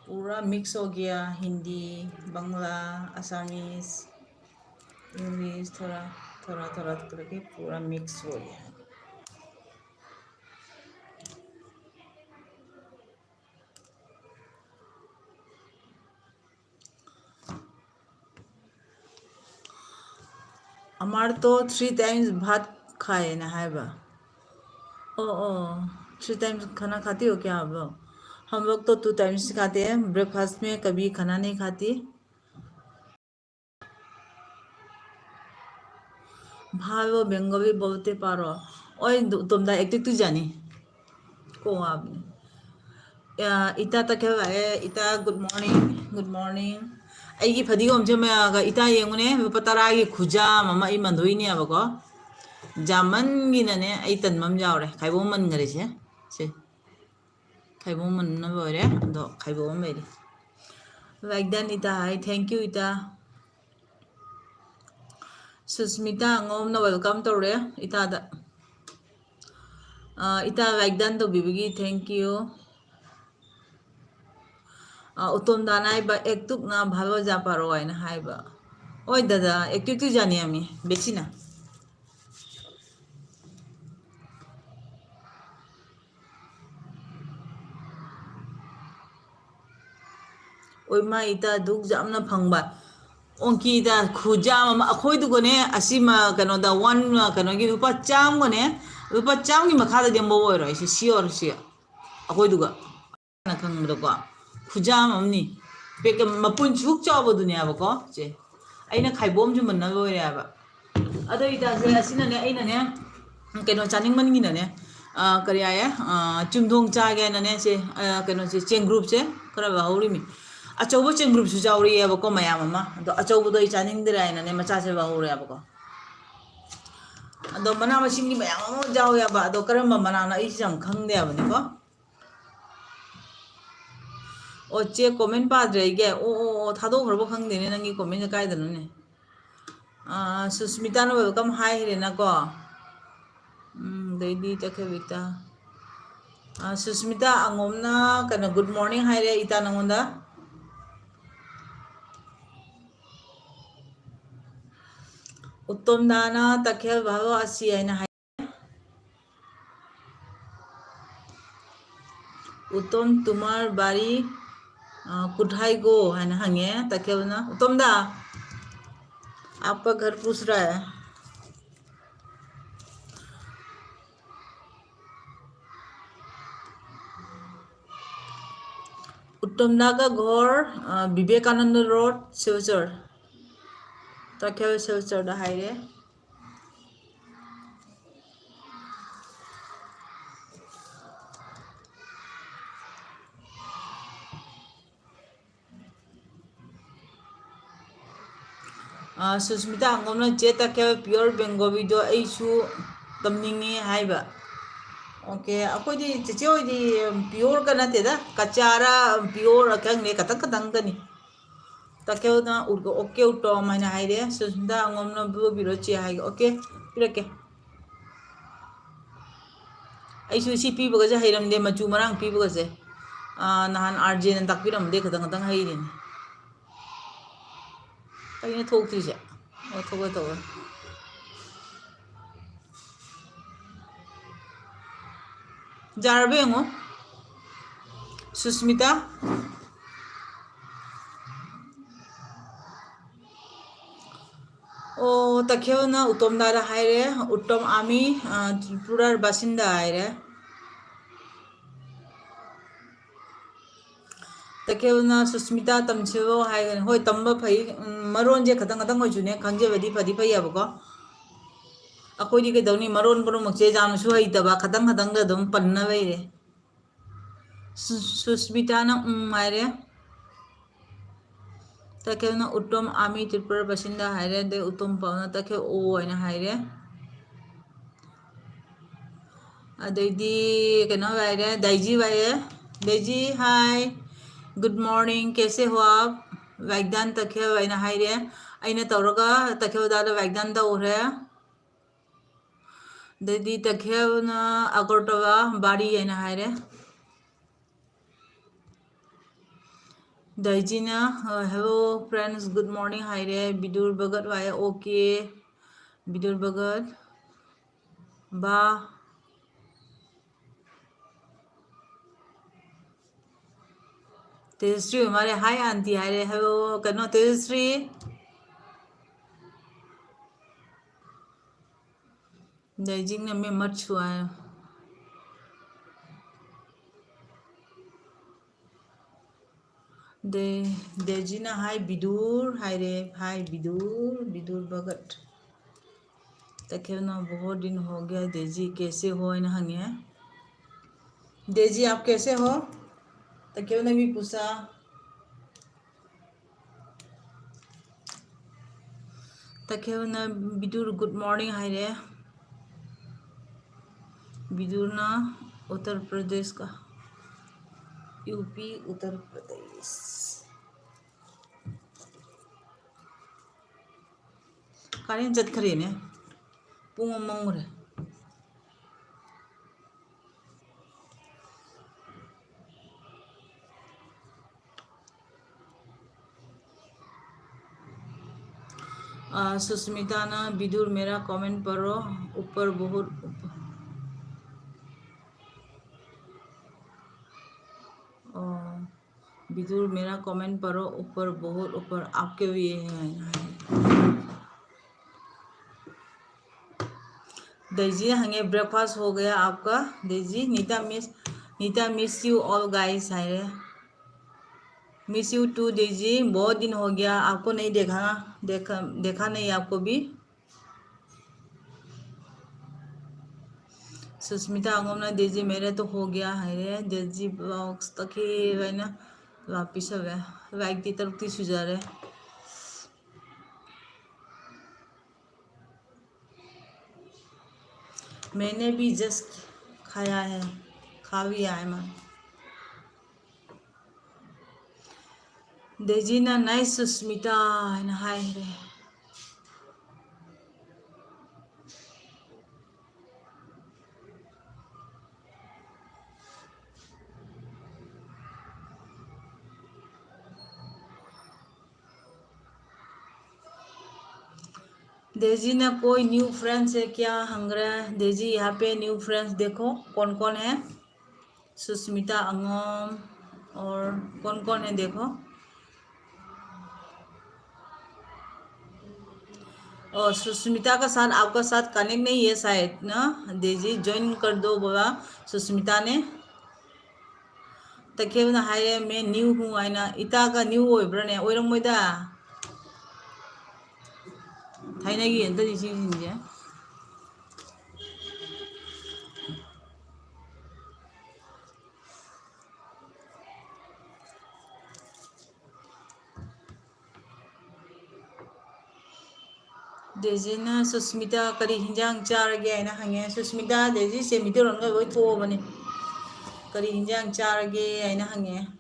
पूरा मिक्स हो गया, हिंदी, बांग्ला, असमीज, इंग्लिश, थोड़ा थोड़ा थोड़ा करके पूरा मिक्स हो गया। আমার তো থ্রি টাইমস ভাত খায় না, হয় বা? ओ, ओ, थ्री टाइम्स खाना खाती हो क्या आप लोग? हम लोग तो टू टाइम्स खाते हैं, ब्रेकफास्ट में कभी खाना नहीं खाती। ভালো বেঙ্গলি বলতে পারো। ওই দু-, তোমরা একটু একটু জানি। কো আপনি? আহ, ইতা ꯇꯥꯛꯀꯦ ꯂꯥꯛꯑꯦ꯫ ꯏꯇꯥ, ꯒꯨꯗ ꯃꯣꯔꯅꯤꯡ, ꯒꯨꯗ ꯃꯣꯔꯅꯤꯡ꯫ ꯑꯩꯒꯤ ꯐꯗꯤꯒꯣꯝꯁꯦ ꯃꯌꯥꯒ ꯏꯇꯥ ꯌꯦꯡꯉꯨꯅꯦ, ꯂꯨꯄꯥ ꯇꯔꯥꯒꯤ ꯈꯨꯖꯥꯝ ꯑꯃ ꯑꯩ ꯃꯟꯗꯣꯏꯅꯦꯕꯀꯣ꯫ ꯖꯥꯃꯟꯒꯤꯅꯅꯦ ꯑꯩ ꯇꯟꯕ ꯑꯃ ꯌꯥꯎꯔꯦ, ꯈꯥꯏꯕꯣꯝ ꯃꯟꯈꯔꯦꯁꯦ꯫ ꯁꯦ, ꯈꯥꯏꯕꯣꯝ ꯃꯟꯅ ꯂꯣꯏꯔꯦ, ꯑꯗꯣ ꯈꯥꯏꯕꯣꯝ ꯑꯃ ꯂꯩꯔꯤ꯫ ꯂꯥꯏꯛ ꯗꯟ ꯏꯇꯥ ꯍꯥꯏ, ꯊꯦꯡꯀ꯭ꯌꯨ ꯏꯇꯥ꯫ ꯁꯨꯁꯃꯤꯇꯥ ꯑꯉꯣꯝꯅ welcome ꯇꯧꯔꯦ ꯏꯇꯥꯗ꯫ ꯑ, ꯏꯇꯥ like done ꯇꯧꯕꯤꯕꯒꯤ thank you꯫ ꯑ, ꯎꯇꯣꯝꯗꯥꯅ ꯍꯥꯏꯕ, "ꯑꯦꯛꯇꯨꯛꯅ ꯚꯥꯂꯣ ꯖꯥ ꯄꯥꯔꯣ" ꯍꯥꯏꯅ ꯍꯥꯏꯕ꯫ ꯍꯣꯏ ꯗꯗꯥ, ꯑꯦꯛꯇꯨꯛꯇꯨ ꯖꯥꯅꯤ ꯌꯥꯝꯃꯤ, ꯕꯦꯁꯤꯅ꯫ ꯑꯣꯏ ꯃꯥ ꯏꯇꯥ ꯗꯨꯛ ꯌꯥꯝꯅ ꯐꯪꯕ꯫ ꯑꯣꯡꯀꯤꯗ ꯈꯨꯖꯥꯝ ꯑꯃ ꯑꯩꯈꯣꯏꯗꯨꯒꯅꯦ, ꯑꯁꯤꯃ ꯀꯩꯅꯣꯗ ꯋꯥꯟ ꯀꯩꯅꯣꯒꯤ ꯂꯨꯄꯥ ꯆꯥꯝꯃꯒꯅꯦ, ꯂꯨꯄꯥ ꯆꯥꯝꯃꯒꯤ ꯃꯈꯥꯗꯗꯤ ꯑꯃꯐꯥꯎ ꯑꯣꯏꯔꯣꯏ ꯁꯤ ꯁꯤꯌꯣꯔ ꯁꯤ꯫ ꯑꯩꯈꯣꯏꯗꯨꯒ ꯈꯪꯕꯗꯀꯣ ꯈꯨꯖꯥꯝ ꯑꯃꯅꯤ꯫ ꯄꯦꯛ ꯃꯄꯨꯟ ꯁꯨꯛ ꯆꯥꯎꯕꯗꯨꯅꯦꯕꯀꯣ ꯆꯦ꯫ ꯑꯩꯅ ꯈꯥꯏꯕꯣꯝꯁꯨ ꯃꯨꯟꯅ ꯂꯣꯏꯔꯦ ꯍꯥꯏꯕ꯫ ꯑꯗꯣ ꯏꯇꯥꯁꯦ ꯑꯁꯤꯅꯅꯦ, ꯑꯩꯅꯅꯦ, ꯀꯩꯅꯣ ꯆꯥꯅꯤꯡꯃꯟꯒꯤꯅꯅꯦ, ꯑ, ꯀꯔꯤ ꯍꯥꯏꯌꯦ, ꯑ, ꯆꯨꯝꯊꯣꯡ ꯆꯥꯒꯦ ꯍꯥꯏꯅꯅꯦ ꯆꯦ, ꯑ, ꯀꯩꯅꯣꯁꯦ, ꯆꯦꯡꯒ꯭ꯔꯨꯞꯁꯦ ꯈꯔ ꯂꯧꯍꯧꯔꯤꯃꯤ꯫ ꯑꯆꯧꯕ ꯆꯦꯡꯒ꯭ꯔꯨꯞꯁꯨ ꯌꯥꯎꯔꯛꯑꯦꯕꯀꯣ ꯃꯌꯥꯝ ꯑꯃ꯫ ꯑꯗꯣ ꯑꯆꯧꯕꯗꯣ ꯑꯩ ꯆꯥꯅꯤꯡꯗ꯭ꯔꯦ ꯍꯥꯏꯅꯅꯦ ꯃꯆꯥꯁꯦ ꯂꯧꯍꯧꯔꯦꯕꯀꯣ꯫ ꯑꯗꯣ ꯃꯅꯥ ꯃꯁꯤꯡꯒꯤ ꯃꯌꯥꯝ ꯑꯃ ꯌꯥꯎꯋꯦꯕ꯫ ꯑꯗꯣ ꯀꯔꯝꯕ ꯃꯅꯥꯅꯣ ꯑꯩꯁꯨ ꯌꯥꯝ ꯈꯪꯗꯦ ꯍꯥꯏꯕꯅꯤꯀꯣ꯫ ꯑꯣ ꯆꯦ, comment ꯄꯥꯗ꯭ꯔꯦ ꯑꯩꯒꯤ꯫ ꯑꯣ, ꯑꯣ, ꯑꯣ, ꯊꯥꯗꯣꯛꯈ꯭ꯔꯕ ꯈꯪꯗꯦꯅꯦ ꯅꯪꯒꯤ commentꯁꯦ ꯀꯥꯏꯗꯅꯣꯅꯦ꯫ ꯑꯥ, ꯁꯨꯁꯃꯤꯇꯥꯅ welcome ꯍꯥꯏꯈ꯭ꯔꯦꯅꯀꯣ꯫ ꯎꯝ, ꯑꯗꯩꯗꯤ ꯇꯈꯦꯜꯕꯤꯇ꯫ ꯑꯥ, ꯁꯨꯁꯃꯤꯇꯥ ꯑꯉꯣꯝꯅ ꯀꯩꯅꯣ, good morning ꯍꯥꯏꯔꯦ ꯏꯇꯥ ꯅꯉꯣꯟꯗ꯫ ꯎꯠꯇꯣꯝꯗꯥꯅ ꯇꯈꯦꯜ ꯚꯥꯂꯣ ꯑꯁꯤ ꯍꯥꯏꯅ ꯍꯥꯏ꯫ ꯎꯇꯣꯝ ꯇꯨꯃꯥꯔ ꯕꯥꯔꯤ, ꯑ, ꯀꯨꯊꯥꯏꯒꯣ ꯍꯥꯏꯅ ꯍꯪꯉꯦ ꯇꯈꯦꯜꯅ꯫ ꯎꯇꯣꯝꯗ, आपका घर पूछ रहा है। ꯎꯇꯣꯝꯗꯥꯒ ꯘꯣꯔ, ꯑ, ꯕꯤꯕꯦꯀꯥꯅꯟꯗ ꯔꯣꯗ, ꯁꯤꯜꯆꯔ꯫ ꯇꯈꯦꯜ ꯁꯤꯜꯆꯔꯗ ꯍꯥꯏꯔꯦ꯫ ꯑ, ꯁꯨꯁꯃꯤꯇꯥ ꯑꯉꯣꯝꯅ ꯆꯦ ꯇꯈꯦꯜ pure ꯕꯦꯡꯒꯣꯂꯤꯗꯣ ꯑꯩꯁꯨ ꯇꯝꯅꯤꯡꯉꯤ ꯍꯥꯏꯕ꯫ ꯑꯣꯀꯦ, ꯑꯩꯈꯣꯏꯗꯤ ꯆꯦꯆꯦ ꯍꯣꯏꯗꯤ pure ꯀ ꯅꯠꯇꯦꯗ, ꯀꯆꯥꯔ pure ꯈꯪꯗꯦ, ꯈꯇꯪ ꯈꯇꯪꯗꯅꯤ꯫ ꯇꯥꯈꯦꯜꯅ ꯎꯔꯒ "ꯑꯣꯀꯦ, ꯎꯇꯣꯝ" ꯍꯥꯏꯅ ꯍꯥꯏꯔꯦ꯫ ꯁꯨꯁꯃꯤꯇꯥ ꯑꯉꯣꯝꯅ "ꯕ꯭ꯂꯨ ꯄꯤꯔꯣ ꯆꯦ" ꯍꯥꯏꯒꯦ꯫ "ꯑꯣꯀꯦ, ꯄꯤꯔꯛꯀꯦ"꯫ ꯑꯩꯁꯨ ꯁꯤ ꯄꯤꯕꯒꯁꯦ ꯍꯩꯔꯝꯗꯦ, ꯃꯆꯨ ꯃꯔꯥꯡ ꯄꯤꯕꯒꯁꯦ꯫ ꯑꯥ, ꯅꯍꯥꯟ ꯑꯥꯔ ꯖꯦꯅ ꯇꯥꯛꯄꯤꯔꯝꯕꯗꯩ ꯈꯇꯪ ꯈꯇꯪ ꯍꯩꯔꯤꯅꯤ꯫ ꯀꯩꯅꯣ ꯊꯣꯛꯇ꯭ꯔꯤꯁꯦ? ꯑꯣ, ꯊꯣꯛꯂꯦ, ꯊꯣꯛꯂꯦ꯫ ꯌꯥꯔꯕ ꯌꯦꯡꯉꯣ꯫ ꯁꯨꯁꯃꯤꯇꯥ꯫ ꯑꯣ, ꯇꯈꯦꯜꯅ ꯎꯇꯣꯝꯗꯥꯗ ꯍꯥꯏꯔꯦ, "ꯎꯇꯣꯝ ꯑꯥꯃꯤ, ꯑ, ꯇ꯭ꯔꯤꯄꯨꯔꯥꯔ ꯕꯥꯁꯤꯟꯗꯥ" ꯍꯥꯏꯔꯦ꯫ ꯇꯈꯦꯜꯅ "ꯁꯨꯁꯃꯤꯇꯥ ꯇꯝꯁꯤꯔꯣ" ꯍꯥꯏꯒꯅꯤ꯫ ꯍꯣꯏ, ꯇꯝꯕ ꯐꯩ꯫ ꯎꯝ, ꯃꯔꯣꯟꯁꯦ ꯈꯇꯪ ꯈꯇꯪ ꯑꯣꯏꯁꯨꯅꯦ, ꯈꯪꯖꯕꯗꯤ ꯐꯗꯤ ꯐꯩꯌꯦꯕꯀꯣ꯫ ꯑꯩꯈꯣꯏꯗꯤ ꯀꯩꯗꯧꯅꯤ, ꯃꯔꯣꯟ ꯄꯨꯝꯅꯃꯛꯁꯦ ꯌꯥꯝꯅꯁꯨ ꯍꯩꯇꯕ, ꯈꯇꯪ ꯈꯇꯪꯗ ꯑꯗꯨꯝ ꯄꯟꯅ ꯂꯩꯔꯦ꯫ ꯁꯨ-, ꯁꯨꯁꯃꯤꯇꯥꯅ "ꯎꯝ" ꯍꯥꯏꯔꯦ꯫ ꯇꯈꯦꯜꯅ "ꯎꯇꯣꯝ ꯑꯥꯃꯤ ꯇ꯭ꯔꯤꯄꯨꯔꯥ ꯕꯥꯁꯤꯟꯗꯥ" ꯍꯥꯏꯔꯦ꯫ ꯑꯗꯩ ꯎꯇꯣꯝ ꯄꯥꯎꯅ "ꯇꯈꯦꯜ ꯑꯣ" ꯍꯥꯏꯅ ꯍꯥꯏꯔꯦ꯫ ꯑꯗꯩꯗꯤ ꯀꯩꯅꯣ ꯍꯥꯏꯔꯦ, ꯗꯥꯏꯖꯤ ꯍꯥꯏꯔꯦ꯫ ꯗꯥꯏꯖꯤ, "ꯍꯥꯏ, ꯒꯨꯗ ꯃꯣꯔꯅꯤꯡ, ꯀꯦꯁꯦ ꯍꯣ ꯑꯥꯞ?" ꯋꯥꯏꯒꯗꯥꯟ ꯇꯈꯦꯜ ꯍꯥꯏꯅ ꯍꯥꯏꯔꯦ꯫ ꯑꯩꯅ ꯇꯧꯔꯒ ꯇꯈꯦꯜꯗꯥꯗ ꯋꯥꯏꯒꯗꯥꯟ ꯇꯧꯈ꯭ꯔꯦ꯫ ꯑꯗꯩꯗꯤ ꯇꯈꯦꯜꯅ "ꯑꯒꯔꯇꯂꯥ ꯕꯥꯔꯤ" ꯍꯥꯏꯅ ꯍꯥꯏꯔꯦ꯫ ꯗꯥꯏꯖꯤꯅ, ꯑ, "Hello friends, good morning" ꯍꯥꯏꯔꯦ꯫ ꯕꯤꯗꯨꯔ ꯚꯒꯠ ꯍꯥꯏꯔꯦ, "ꯑꯣꯀꯦ, ꯕꯤꯗꯨꯔ ꯚꯒꯠ, ꯕꯥ"꯫ ꯇꯦꯖꯁ꯭ꯔꯤ ꯑꯣꯏ ꯃꯥꯜꯂꯦ꯫ "ꯍꯥꯏ ꯑꯥꯟꯇꯤ" ꯍꯥꯏꯔꯦ꯫ "ꯍꯦꯜꯂꯣ", ꯀꯩꯅꯣ, ꯇꯦꯖꯁ꯭ꯔꯤ꯫ ꯗꯥꯏꯖꯤꯡꯅ "ꯃꯦ ꯃꯠꯁꯨ" ꯍꯥꯏ꯫ ꯗꯦ-, ꯗꯦꯖꯤꯅ "ꯍꯥꯏ ꯕꯤꯗꯨꯔ" ꯍꯥꯏꯔꯦ꯫ "ꯍꯥꯏ ꯕꯤꯗꯨꯔ, ꯕꯤꯗꯨꯔ ꯚꯒꯠ"꯫ ꯇꯈꯦꯜꯅ "ꯕꯍꯣꯠ ꯗꯤꯟ ꯍꯣ ꯒꯌꯥ ꯗꯦꯖꯤ, ꯀꯦꯁꯦ ꯍꯣ?" ꯍꯥꯏꯅ ꯍꯪꯉꯦ꯫ "ꯗꯦꯖꯤ, ꯑꯥꯞ ꯀꯦꯁꯦ ꯍꯣ?" ꯇꯈꯦꯜꯅ "ꯃꯤ ꯄꯨꯁꯥ"꯫ ꯇꯈꯦꯜꯅ "ꯕꯤꯗꯨꯔ, ꯒꯨꯗ ꯃꯣꯔꯅꯤꯡ" ꯍꯥꯏꯔꯦ꯫ ꯕꯤꯗꯨꯔꯅ "ꯎꯠꯇꯔ ꯄ꯭ꯔꯗꯦꯁ ꯀ, ꯌꯨ ꯄꯤ, ꯎꯠꯇꯔ ꯄ꯭ꯔꯗꯦꯁ"꯫ ꯀꯔꯦꯟ ꯆꯠꯈ꯭ꯔꯦꯅꯦ꯫ ꯄꯨꯡ ꯑꯃ ꯃꯝꯈ꯭ꯔꯦ꯫ ꯑ, ꯁꯨꯁꯃꯤꯇꯥꯅ, "ꯕꯤꯗꯨꯔ, ꯃꯦꯔꯥ ꯀꯣꯃꯦꯟ ꯄꯔꯣ, ꯎꯄꯔ ꯕꯍꯨꯠ ꯎꯄ-," ꯑꯣ, "ꯕꯤꯗꯨꯔ, ꯃꯦꯔꯥ ꯀꯣꯃꯦꯟ ꯄꯔꯣ, ꯎꯄꯔ ꯕꯍꯨꯠ ꯎꯄꯔ ꯑꯥꯞꯀꯦ ꯍꯨꯏ ꯍꯦ," ꯍꯥꯏꯅ ꯍꯥꯏ꯫ ꯗꯩꯖꯤ ꯍꯪꯉꯦ, "Breakfast हो गया आपका?" ꯗꯩꯖꯤ, "Nita miss, Nita miss you all guys" ꯍꯥꯏꯔꯦ꯫ "Miss you too ꯗꯩꯖꯤ, बहुत दिन हो गया आपको नहीं देखा, देखा, देखा नहीं आपको भी।" ꯁꯨꯁꯃꯤꯇꯥ ꯑꯉꯣꯝꯅ, "ꯗꯩꯖꯤ, मेरा तो हो गया" ꯍꯥꯏꯔꯦ꯫ ꯗꯩꯖꯤ vlogs ꯇꯈꯦꯕ ꯑꯩꯅ ꯂꯥꯛꯄꯤꯁꯜꯂꯦ꯫ Likeꯇꯤ ꯇꯔꯨꯛꯇꯤ ꯁꯨꯖꯔꯦ꯫ मैंने भी just खाया है, खा भी आए मैं। ꯗꯦꯖꯤꯅ, "Nice ꯁꯨꯁꯃꯤꯇꯥ" ꯍꯥꯏꯅ ꯍꯥꯏꯈ꯭ꯔꯦ꯫ डेजी ने कोई न्यू फ्रेंड्स है क्या? हंगरा डेजी, यहाँ पे न्यू फ्रेंड्स देखो कौन कौन है। सुष्मिता अंगम और कौन कौन है देखो। और सुष्मिता का साथ, आपका साथ कनेक्ट नहीं है शायद ना। डेजी, ज्वाइन कर दो बोला सुष्मिता ने। ꯇꯈꯦꯜꯅ ꯍꯥꯏꯔꯦ, "मैं न्यू हूँ" ꯍꯥꯏꯅ꯫ ꯏꯇꯥꯒ ꯅ꯭ꯌꯨ ꯑꯣꯏꯕ꯭ꯔꯥꯅꯦ? ꯑꯣꯏꯔꯝꯃꯣꯏꯗ꯫ ꯊꯥꯏꯅꯒꯤ ꯉꯥꯛꯇꯅꯤ ꯁꯤꯁꯤꯡꯁꯦ꯫ ꯗꯦꯖꯤꯅ, "ꯁꯨꯁꯃꯤꯇꯥ, ꯀꯔꯤ ꯍꯤꯟꯖꯥꯡ ꯆꯥꯔꯒꯦ?" ꯍꯥꯏꯅ ꯍꯪꯉꯦ꯫ ꯁꯨꯁꯃꯤꯇꯥ, ꯗꯦꯖꯤꯁꯦ ꯃꯤꯇꯩꯔꯣꯟꯒ ꯂꯣꯏ ꯊꯣꯛꯑꯕꯅꯤ꯫ "ꯀꯔꯤ ꯍꯤꯟꯖꯥꯡ ꯆꯥꯔꯒꯦ?" ꯍꯥꯏꯅ ꯍꯪꯉꯦ꯫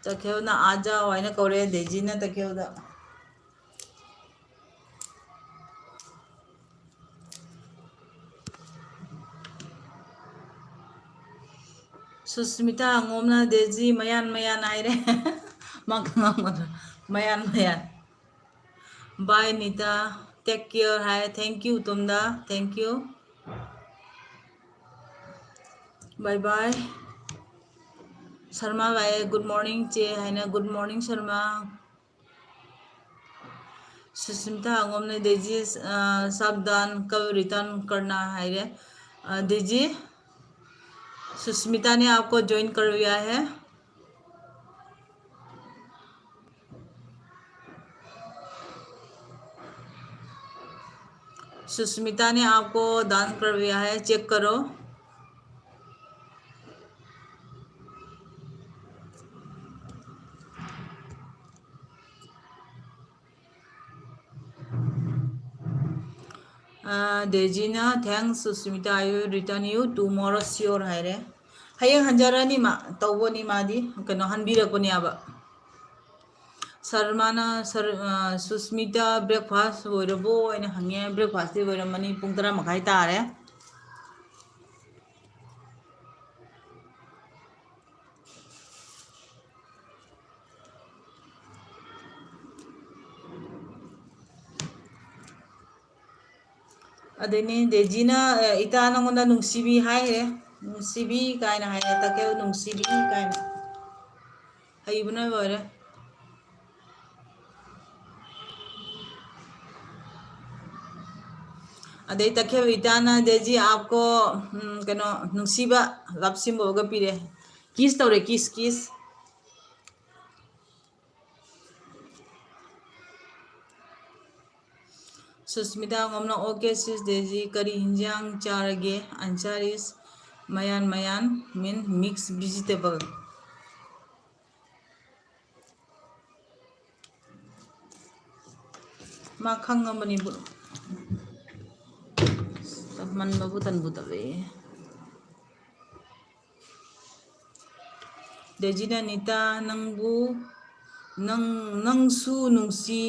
ꯇꯈꯦꯜꯅ "ꯑꯥ ꯖꯥꯎ" ꯍꯥꯏꯅ ꯀꯧꯔꯦ, ꯗꯦꯖꯤꯅ ꯇꯈꯦꯜꯗ꯫ ꯁꯨꯁꯃꯤꯇꯥ ꯑꯉꯣꯝꯅ "ꯗꯦꯖꯤ ꯃꯌꯥꯟ ꯃꯌꯥꯟ" ꯍꯥꯏꯔꯦ꯫ ꯃꯥ ꯈꯪꯉꯝꯒꯗ꯭ꯔꯥ? ꯃꯌꯥꯟ ꯃꯌꯥꯟ꯫ "Bye Nita, take care" high. Thank you ꯇꯣꯝꯗ, thank you꯫ Bye bye꯫ Sharma ꯂꯥꯛꯑꯦ, "Good morning ꯆꯦ" ꯍꯥꯏꯅ꯫ Good morning ꯁꯔꯃ꯫ ꯁꯨꯁꯃꯤꯇꯥ ꯑꯉꯣꯝꯅ "ꯗꯦꯖꯤ, ꯑ, ꯁꯥꯕꯗꯥꯟ, ꯀꯜ ꯔꯤꯇꯔꯟ ꯀꯔꯅꯥ" ꯍꯥꯏꯔꯦ꯫ ꯑ, ꯗꯦꯖꯤ, सुष्मिता ने आपको ज्वाइन कर लिया है। सुष्मिता ने आपको दान कर दिया है, चेक करो। ꯑ, ꯗꯦꯖꯤꯅ "Thanks Susmita, I will return you tomorrow sure" ꯍꯥꯏꯔꯦ꯫ ꯍꯌꯦꯡ ꯍꯟꯖꯔꯅꯤ ꯃꯥ, ꯇꯧꯕꯅꯤ ꯃꯥꯗꯤ, ꯀꯩꯅꯣ, ꯍꯟꯕꯤꯔꯛꯄꯅꯦꯕ꯫ ꯁꯔꯃꯥꯅ, "ꯁꯔ-, ꯑ, ꯁꯨꯁꯃꯤꯇꯥ, breakfast ꯑꯣꯏꯔꯕꯣ?" ꯍꯥꯏꯅ ꯍꯪꯉꯦ꯫ Breakfastꯇꯤ ꯑꯣꯏꯔꯝꯃꯅꯤ, ꯄꯨꯡ ꯇꯔꯥ ꯃꯈꯥꯏ ꯇꯥꯔꯦ꯫ ꯑꯗꯩꯅꯦ ꯗꯦꯖꯤꯅ, ꯑ, "ꯏꯇꯥ ꯅꯪꯉꯣꯟꯗ ꯅꯨꯡꯁꯤꯕꯤ" ꯍꯥꯏꯔꯦ꯫ "ꯅꯨꯡꯁꯤꯕꯤ" ꯀꯥꯏꯅ ꯍꯥꯏꯔꯦ, ꯇꯈꯦꯜ "ꯅꯨꯡꯁꯤꯕꯤ" ꯀꯥꯏꯅ꯫ ꯍꯩꯕꯅ ꯂꯣꯏꯔꯦ꯫ ꯑꯗꯩ ꯇꯈꯦꯜ ꯏꯇꯥꯅ "ꯗꯦꯖꯤ ꯑꯥꯞꯀꯣ", ꯎꯝ, ꯀꯩꯅꯣ, ꯅꯨꯡꯁꯤꯕ love symbol ꯑꯃꯒ ꯄꯤꯔꯦ꯫ Kiss ꯇꯧꯔꯦ, kiss, kiss꯫ ꯁꯨꯁꯃꯤꯇꯥ ꯉꯣꯝꯅ, "Okay sis, ꯗꯦꯖꯤ ꯀꯔꯤ ꯍꯤꯟꯖꯥꯡ ꯆꯥꯔꯒꯦ?" Answer is ꯃꯌꯥꯟ ꯃꯌꯥꯟ, mean mix vegetable꯫ ꯃꯥ ꯈꯪꯉꯕꯅꯤꯕꯨ꯫ ꯇꯞꯃꯟꯕꯕꯨ ꯇꯟꯕꯨ ꯇꯜꯂꯛꯑꯦ꯫ ꯗꯦꯖꯤꯅ, "ꯅꯤꯇꯥ, ꯅꯪꯕꯨ, ꯅꯪ, ꯅꯪꯁꯨ ꯅꯨꯡꯁꯤ",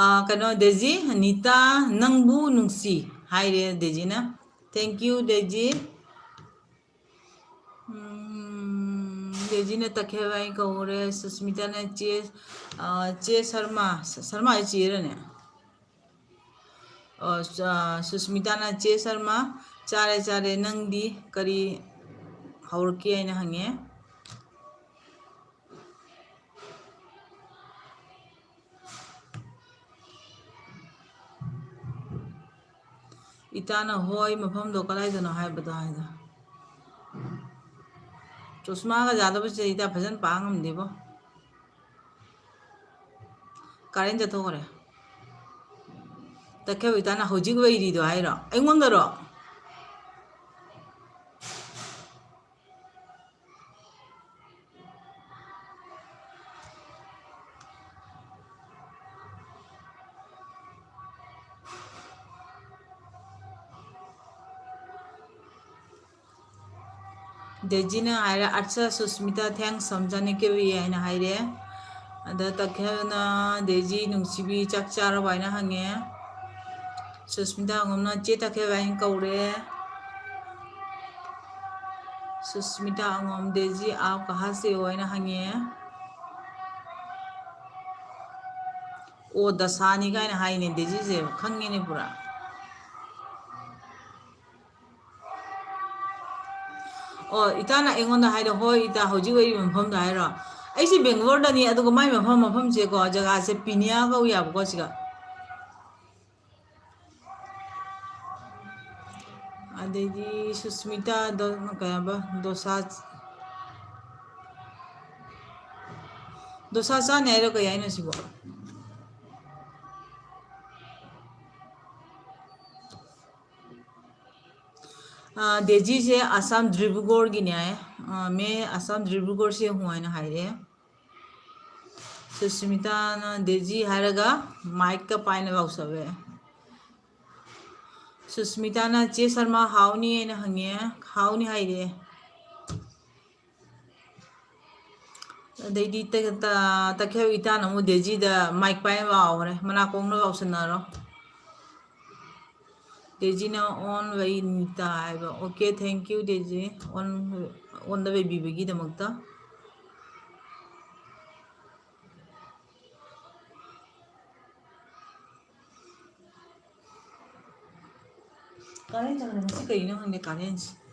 ꯑ, ꯀꯩꯅꯣ, ꯗꯦꯖꯤ, "ꯅꯤꯇꯥ, ꯅꯪꯕꯨ ꯅꯨꯡꯁꯤ", ꯍꯥꯏꯔꯦ ꯗꯦꯖꯤꯅ꯫ Thank you, Daisy. ꯎꯝ, ꯗꯦꯖꯤꯅ ꯇꯈꯦꯜ ꯍꯥꯏꯅ ꯀꯧꯔꯦ꯫ ꯁꯨꯁꯃꯤꯇꯥꯅ ꯆꯦ, ꯑ, ꯆꯦ ꯁꯔꯃ, ꯁ-, ꯁꯔꯃ ꯍꯥꯏ ꯆꯦꯔꯅꯦ? ꯑꯣ, ꯁ-, ꯑ, ꯁꯨꯁꯃꯤꯇꯥꯅ, "ꯆꯦ ꯁꯔꯃ, ꯆꯥꯔꯦ, ꯆꯥꯔꯦ, ꯅꯪꯗꯤ ꯀꯔꯤ ꯍꯧꯔꯛꯀꯦ?" ꯍꯥꯏꯅ ꯍꯪꯉꯦ꯫ ꯏꯇꯥꯅ, "ꯍꯣꯏ, ꯃꯐꯝꯗꯣ ꯀꯗꯥꯏꯗꯅꯣ ꯍꯥꯏꯕꯗꯣ ꯍꯥꯏꯗꯣ"꯫ ꯆꯣꯁꯃꯥꯒ ꯌꯥꯗꯕꯁꯦ ꯏꯇꯥ ꯐꯖꯅ ꯄꯥ ꯉꯝꯗꯦꯕꯣ꯫ ꯀꯥꯔꯦꯟ ꯆꯠꯊꯣꯛꯈ꯭ꯔꯦ꯫ ꯇꯈꯦꯜ ꯏꯇꯥꯅ ꯍꯧꯖꯤꯛ ꯑꯣꯏꯔꯤꯗꯣ ꯍꯥꯏꯔꯣ? ꯑꯩꯉꯣꯟꯗꯔꯣ? ꯗꯦꯖꯤꯅ ꯍꯥꯏꯔꯦ, "ꯑꯠꯆꯥ ꯁꯨꯁꯃꯤꯇꯥ, thanks ꯁꯝꯖꯥꯅꯤ ꯀꯦꯕꯤ" ꯍꯥꯏꯅ ꯍꯥꯏꯔꯦ꯫ ꯑꯗ ꯇꯈꯦꯜꯅ, "ꯗꯦꯖꯤ ꯅꯨꯡꯁꯤꯕꯤ, ꯆꯥꯛ ꯆꯥꯔꯕ?" ꯍꯥꯏꯅ ꯍꯪꯉꯦ꯫ ꯁꯨꯁꯃꯤꯇꯥ ꯑꯉꯣꯝꯅ, "ꯆꯦ ꯇꯈꯦꯜ" ꯍꯥꯏꯅ ꯀꯧꯔꯦ꯫ ꯁꯨꯁꯃꯤꯇꯥ ꯑꯉꯣꯝ, "ꯗꯦꯖꯤ, ꯑꯥꯞ ꯀꯍꯥ ꯁꯦ ꯍꯣ?" ꯍꯥꯏꯅ ꯍꯪꯉꯦ꯫ "ꯑꯣ, ꯗꯁꯥꯅꯤ" ꯀꯥꯏꯅ ꯍꯥꯏꯅꯦ ꯗꯦꯖꯤꯁꯦ, ꯈꯪꯉꯦꯅꯦ ꯄꯨꯔꯥ꯫ ꯑꯣ, ꯏꯇꯥꯅ ꯑꯩꯉꯣꯟꯗ ꯍꯥꯏꯔꯣ, "ꯍꯣꯏ ꯏꯇꯥ, ꯍꯧꯖꯤꯛ ꯑꯣꯏꯔꯤꯕ ꯃꯐꯝꯗꯣ ꯍꯥꯏꯔꯣ?" ꯑꯩꯁꯦ ꯕꯦꯡꯒ꯭ꯂꯣꯔꯗꯅꯤ, ꯑꯗꯨꯒ ꯃꯥꯏ ꯃꯐꯝ, ꯃꯐꯝꯁꯦꯀꯣ, ꯖꯒꯥꯁꯦ ꯄꯤꯅꯤꯌꯥ ꯀꯧ ꯌꯥꯕꯀꯣ ꯁꯤꯒ꯫ ꯑꯗꯩꯗꯤ ꯁꯨꯁꯃꯤꯇꯥ ꯗꯣ-, ꯀꯩ ꯍꯥꯏꯕ, ꯗꯣꯁꯥ, ꯗꯣꯁꯥ ꯆꯥꯅꯤ ꯍꯥꯏꯔꯣ, ꯀꯩ ꯍꯥꯏꯅꯣ ꯁꯤꯕꯣ? ꯑ, ꯗꯦꯖꯤꯁꯦ ꯑꯁꯥꯝ ꯗꯤꯕ꯭ꯔꯨꯒꯔꯒꯤꯅꯦ ꯍꯥꯏꯌꯦ꯫ ꯑ, "ꯃꯦ ꯑꯁꯥꯝ ꯗꯤꯕ꯭ꯔꯨꯒꯔ ꯁꯦ ꯍꯨ" ꯍꯥꯏꯅ ꯍꯥꯏꯔꯛꯑꯦ꯫ ꯁꯨꯁꯃꯤꯇꯥꯅ ꯗꯦꯖꯤ ꯍꯥꯏꯔꯒ ꯃꯥꯏꯛꯀ ꯄꯥꯏꯅ ꯂꯥꯎꯁꯜꯂꯦ꯫ ꯁꯨꯁꯃꯤꯇꯥꯅ, "ꯆꯦ ꯁꯔꯃ, ꯍꯥꯎꯅꯤ?" ꯍꯥꯏꯅ ꯍꯪꯉꯦ꯫ "ꯍꯥꯎꯅꯤ" ꯍꯥꯏꯔꯦ꯫ ꯑꯗꯩꯗꯤ ꯇ- ꯇ- ꯇꯈꯦꯜ ꯏꯇꯥꯅ ꯑꯃꯨꯛ ꯗꯦꯖꯤꯗ ꯃꯥꯏꯛ ꯄꯥꯏꯅꯕ ꯂꯥꯎꯈ꯭ꯔꯦ, ꯃꯅꯥꯀꯣꯡꯅ ꯂꯥꯎꯁꯟꯅꯔꯣ꯫ ꯗꯦꯖꯤꯅ ꯑꯣꯟ ꯋꯦ ꯅꯤꯇꯥ ꯍꯥꯏꯕ꯫ Okay, thank you ꯗꯦꯖꯤ, ꯑꯣꯟ ꯑꯣꯟꯗ ꯋꯦ ꯄꯤꯕꯒꯤꯗꯃꯛꯇ꯫ ꯀꯥꯔꯦꯟ ꯆꯪꯉꯦ ꯉꯁꯤ, ꯀꯩꯅꯣ ꯈꯪꯗꯦ ꯀꯥꯔꯦꯟꯁꯦ꯫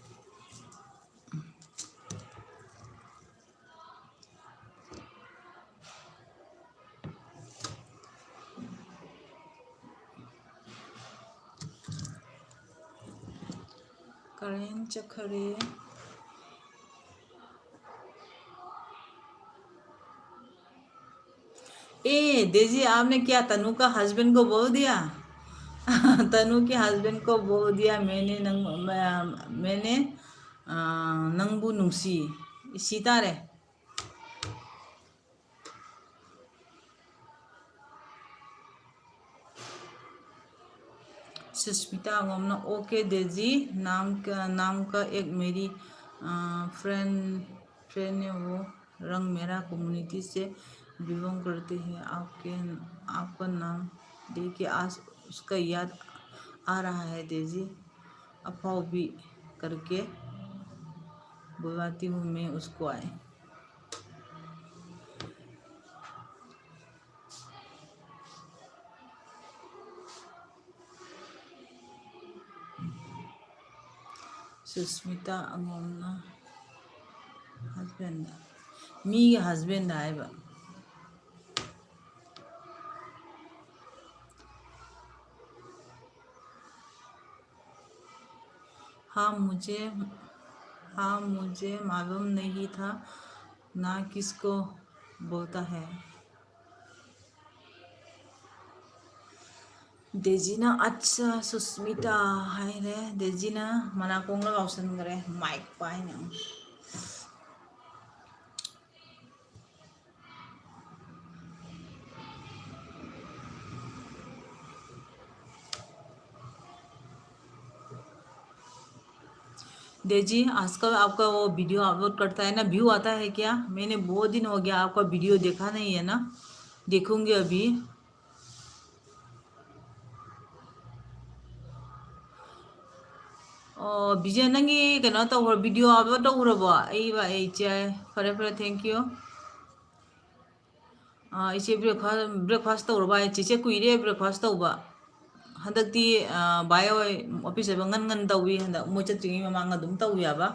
ꯀꯥꯔꯦꯟ ꯆꯠꯈꯔꯦ꯫ ए, डेजी, आपने क्या तनु का हस्बैंड को बोल दिया? तनु के हस्बैंड को बोल दिया, मैंने नंग-, मैं, मैंने, आ, नंगू नुंगसी। इसी तारे। सुष्मिता अगोमना, "ओके डेजी, नाम का, नाम का एक मेरी, अ, फ्रेंड, फ्रेंड है, वो रंग मेरा कम्युनिटी से बिलोंग करती है। आपके, आपका नाम देख के आज उसका याद आ रहा है डेजी, अफवाह भी करके बुलाती हूँ मैं उसको आए।" ꯁꯨꯁꯃꯤꯇꯥ ꯑꯉꯣꯝꯅ ꯍꯁꯕꯦꯟꯗ, ꯃꯤꯒꯤ ꯍꯁꯕꯦꯟꯗ ꯍꯥꯏꯕ꯫ हाँ, मुझे, हाँ, मुझे मालूम नहीं था ना किसको बोलता है। ꯗꯦꯖꯤꯅ "ꯑꯠꯆꯥ, ꯁꯨꯁꯃꯤꯇꯥ" ꯍꯥꯏꯔꯦ꯫ ꯗꯦꯖꯤꯅ ꯃꯅꯥꯀꯣꯡꯗ ꯂꯥꯎꯁꯟꯈ꯭ꯔꯦ, ꯃꯥꯏꯛ ꯄꯥꯏꯅ꯫ डेजी, आजकल आपका वो वीडियो अपलोड करता है ना, व्यू आता है क्या? मैंने बहुत दिन हो गया आपका वीडियो देखा नहीं है ना, देखूंगी अभी। ꯑꯣ, ꯕꯤꯖꯦ, ꯅꯪꯒꯤ ꯀꯩꯅꯣ ꯇꯧꯈ꯭ꯔ, ꯚꯤꯗꯤꯑꯣ ꯑꯞꯂꯣꯗ ꯇꯧꯈ꯭ꯔꯕꯣ? ꯑꯩ ꯚꯥꯏ, ꯑꯩ ꯆꯦ, ꯐꯔꯦ, ꯐꯔꯦ, thank you꯫ ꯑꯥ, ꯏꯆꯦ, breakfast, breakfast ꯇꯧꯔꯕ ꯍꯥꯏ? ꯆꯦꯆꯦ, ꯀꯨꯏꯔꯦ breakfast ꯇꯧꯕ꯫ ꯍꯟꯗꯛꯇꯤ, ꯑꯥ, ꯚꯥꯏ ꯍꯣꯏ ꯑꯣꯐꯤꯁ ꯆꯠꯄ ꯉꯟ ꯉꯟ ꯇꯧꯏ, ꯍꯟꯗꯛ ꯃꯣꯏ ꯆꯠꯇ꯭ꯔꯤꯉꯩ ꯃꯃꯥꯡ ꯑꯗꯨꯝ ꯇꯧꯏ ꯍꯥꯏꯕ꯫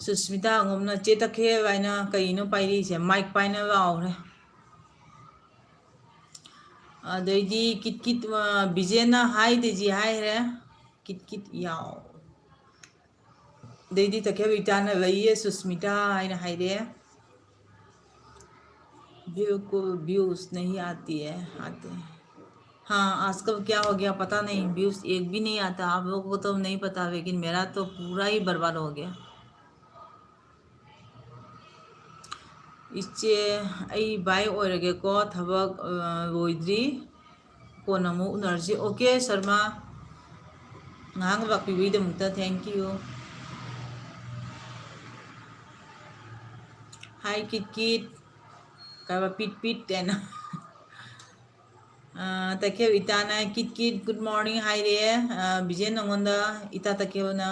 ꯁꯨꯁꯃꯤꯇꯥ ꯑꯉꯣꯝꯅ, "ꯆꯦ ꯇꯈꯦꯜ ꯍꯥꯏꯅ ꯀꯩꯅꯣ ꯄꯥꯏꯔꯤꯁꯦ? ꯃꯥꯏꯛ ꯄꯥꯏꯅ ꯂꯥꯎꯔꯦ꯫" ꯑꯗꯩꯗꯤ ꯀꯤꯠ ꯀꯤꯠ, ꯑ, ꯕꯤꯖꯦꯟꯅ, "ꯍꯥꯏ ꯗꯦꯖꯤ" ꯍꯥꯏꯈ꯭ꯔꯦ꯫ ꯀꯤꯠ ꯀꯤꯠ ꯌꯥꯎ꯫ ꯑꯗꯩꯗꯤ ꯇꯈꯦꯜ ꯏꯇꯥꯅ, "ꯂꯩꯌꯦ ꯁꯨꯁꯃꯤꯇꯥ" ꯍꯥꯏꯅ ꯍꯥꯏꯔꯛꯑꯦ꯫ "बिल्कुल व्यूज नहीं आती है, आते हैं।" हाँ, आजकल क्या हो गया पता नहीं, व्यूज एक भी नहीं आता। आप लोगों को तो नहीं पता, लेकिन मेरा तो पूरा ही बर्बाद हो गया। ꯏꯆꯦ, ꯑꯩ ꯚꯥꯏ ꯑꯣꯏꯔꯒꯦꯀꯣ, ꯊꯕꯛ, ꯑ, ꯂꯣꯏꯗ꯭ꯔꯤ, ꯀꯣꯟꯅ ꯑꯃꯨꯛ ꯎꯅꯔꯁꯤ꯫ ꯑꯣꯀꯦ, ꯁꯔꯃ, ꯉꯥꯏꯍꯥꯛ ꯂꯥꯛꯄꯤꯕꯒꯤꯗꯃꯛꯇ thank you꯫ ꯍꯥꯏ ꯀꯤꯠ ꯀꯤꯠ, ꯀꯩꯕ, ꯄꯤꯠ ꯄꯤꯠ ꯍꯥꯏꯅ꯫ ꯑ, ꯇꯈꯦꯜ ꯏꯇꯥꯅ, "ꯀꯤꯠ ꯀꯤꯠ, good morning" ꯍꯥꯏꯔꯦ꯫ ꯑ, ꯕꯤꯖꯦꯟ, ꯅꯉꯣꯟꯗ ꯏꯇꯥ ꯇꯈꯦꯜꯅ꯫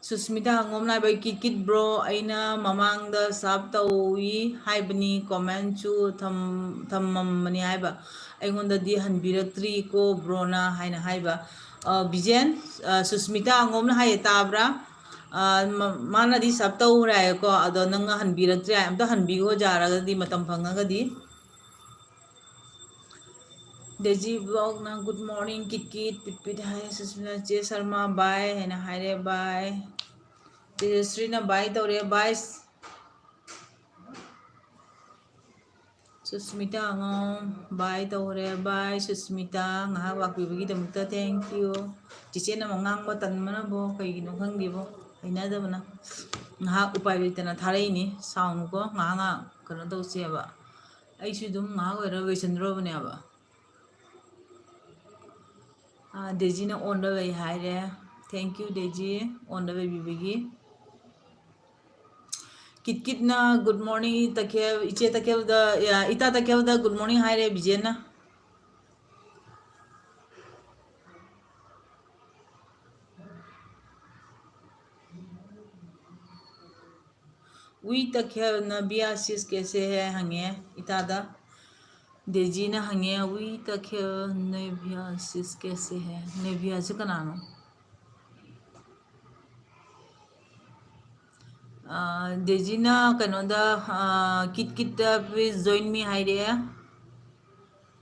ꯁꯨꯁꯃꯤꯇꯥ ꯍꯪꯉꯣꯝꯅ ꯍꯥꯏꯕ, "ꯀꯤꯠ ꯀꯤꯠ ꯕ꯭ꯔꯣ, ꯑꯩꯅ ꯃꯃꯥꯡꯗ ꯁꯕ ꯇꯧꯏ ꯍꯥꯏꯕꯅꯤ, ꯀꯣꯃꯦꯟꯁꯨ ꯊꯝ-, ꯊꯝꯃꯝꯕꯅꯤ ꯍꯥꯏꯕ, ꯑꯩꯉꯣꯟꯗꯗꯤ ꯍꯟꯕꯤꯔꯛꯇ꯭ꯔꯤꯀꯣ ꯕ꯭ꯔꯣꯅ" ꯍꯥꯏꯅ ꯍꯥꯏꯕ꯫ ꯑ, ꯕꯤꯖꯦꯟ, ꯑ, ꯁꯨꯁꯃꯤꯇꯥ ꯍꯪꯉꯣꯝꯅ ꯍꯥꯏꯌꯦ, ꯇꯥꯕ꯭ꯔꯥ? ꯑ, ꯃ-, ꯃꯥꯅꯗꯤ ꯁꯕ ꯇꯧꯈ꯭ꯔꯦ ꯍꯥꯏꯌꯦꯀꯣ, ꯑꯗꯣ ꯅꯪꯅ ꯍꯟꯕꯤꯔꯛꯇ꯭ꯔꯦ ꯍꯥꯏ, ꯑꯝꯇ ꯍꯟꯕꯤꯈꯣ ꯌꯥꯔꯒꯗꯤ, ꯃꯇꯝ ꯐꯪꯉꯒꯗꯤ꯫ ꯗꯦꯖꯤ ꯕ꯭ꯂꯣꯒꯅ, "Good morning ꯀꯤꯠ ꯀꯤꯠ, ꯄꯤꯠ ꯄꯤꯠ" ꯍꯥꯏ꯫ ꯁꯨꯁꯃꯤꯇꯥ, "ꯆꯦ ꯁꯔꯃ ꯕꯥꯏ" ꯍꯥꯏꯅ ꯍꯥꯏꯔꯦ, ꯕꯥꯏ꯫ ꯇꯦꯖꯁ꯭ꯔꯤꯅ ꯕꯥꯏ ꯇꯧꯔꯦ, ꯕꯥꯏ꯫ ꯁꯨꯁꯃꯤꯇꯥ ꯑꯉꯣꯝ ꯕꯥꯏ ꯇꯧꯔꯦ, ꯕꯥꯏ꯫ ꯁꯨꯁꯃꯤꯇꯥ, ꯉꯥꯏꯍꯥꯛ ꯂꯥꯛꯄꯤꯕꯒꯤꯗꯃꯛꯇ thank you꯫ ꯆꯤꯆꯦꯅ ꯑꯃꯨꯛ ꯉꯥꯡꯕ ꯇꯟꯕꯅꯕꯣ, ꯀꯩꯒꯤꯅꯣ ꯈꯪꯗꯦꯕꯣ, ꯍꯩꯅꯗꯕꯅ꯫ ꯉꯥꯏꯍꯥꯛ ꯎꯄꯥꯏ ꯂꯩꯇꯅ ꯊꯥꯔꯛꯏꯅꯤ, ꯁꯥꯎꯅꯨꯀꯣ, ꯉꯥꯏꯍꯥꯛ ꯉꯥꯏꯍꯥꯛ ꯀꯩꯅꯣ ꯇꯧꯁꯦꯕ꯫ ꯑꯩꯁꯨ ꯑꯗꯨꯝ ꯉꯥꯏꯍꯥꯛ ꯑꯣꯏꯔ ꯂꯣꯏꯁꯤꯟꯗ꯭ꯔꯣꯕꯅꯦꯕ꯫ ꯑꯥ, ꯗꯦꯖꯤꯅ on the way ꯍꯥꯏꯔꯦ꯫ Thank you, Daisy, on the way ꯄꯤꯕꯒꯤ꯫ ꯀꯤꯠ ꯀꯤꯠꯅ good morning, ꯇꯈꯦꯜ, ꯏꯆꯦ ꯇꯈꯦꯜꯗ, ꯏꯇꯥ ꯇꯈꯦꯜꯗ good morning ꯍꯥꯏꯔꯦ ꯕꯤꯖꯦꯟꯅ꯫ वी तखिल नबिया sis कैसे है ꯍꯪꯉꯦ ꯏꯇꯥꯗ꯫ ꯗꯦꯖꯤꯅ ꯍꯪꯉꯦ, वी तखिल नबिया sis कैसे है? नबियाꯁꯤ ꯀꯅꯥꯅꯣ? ꯑꯥ, ꯗꯦꯖꯤꯅ ꯀꯩꯅꯣꯗ, ꯑꯥ, ꯀꯤꯠ ꯀꯤꯠꯇ please join me ꯍꯥꯏꯔꯛꯑꯦ꯫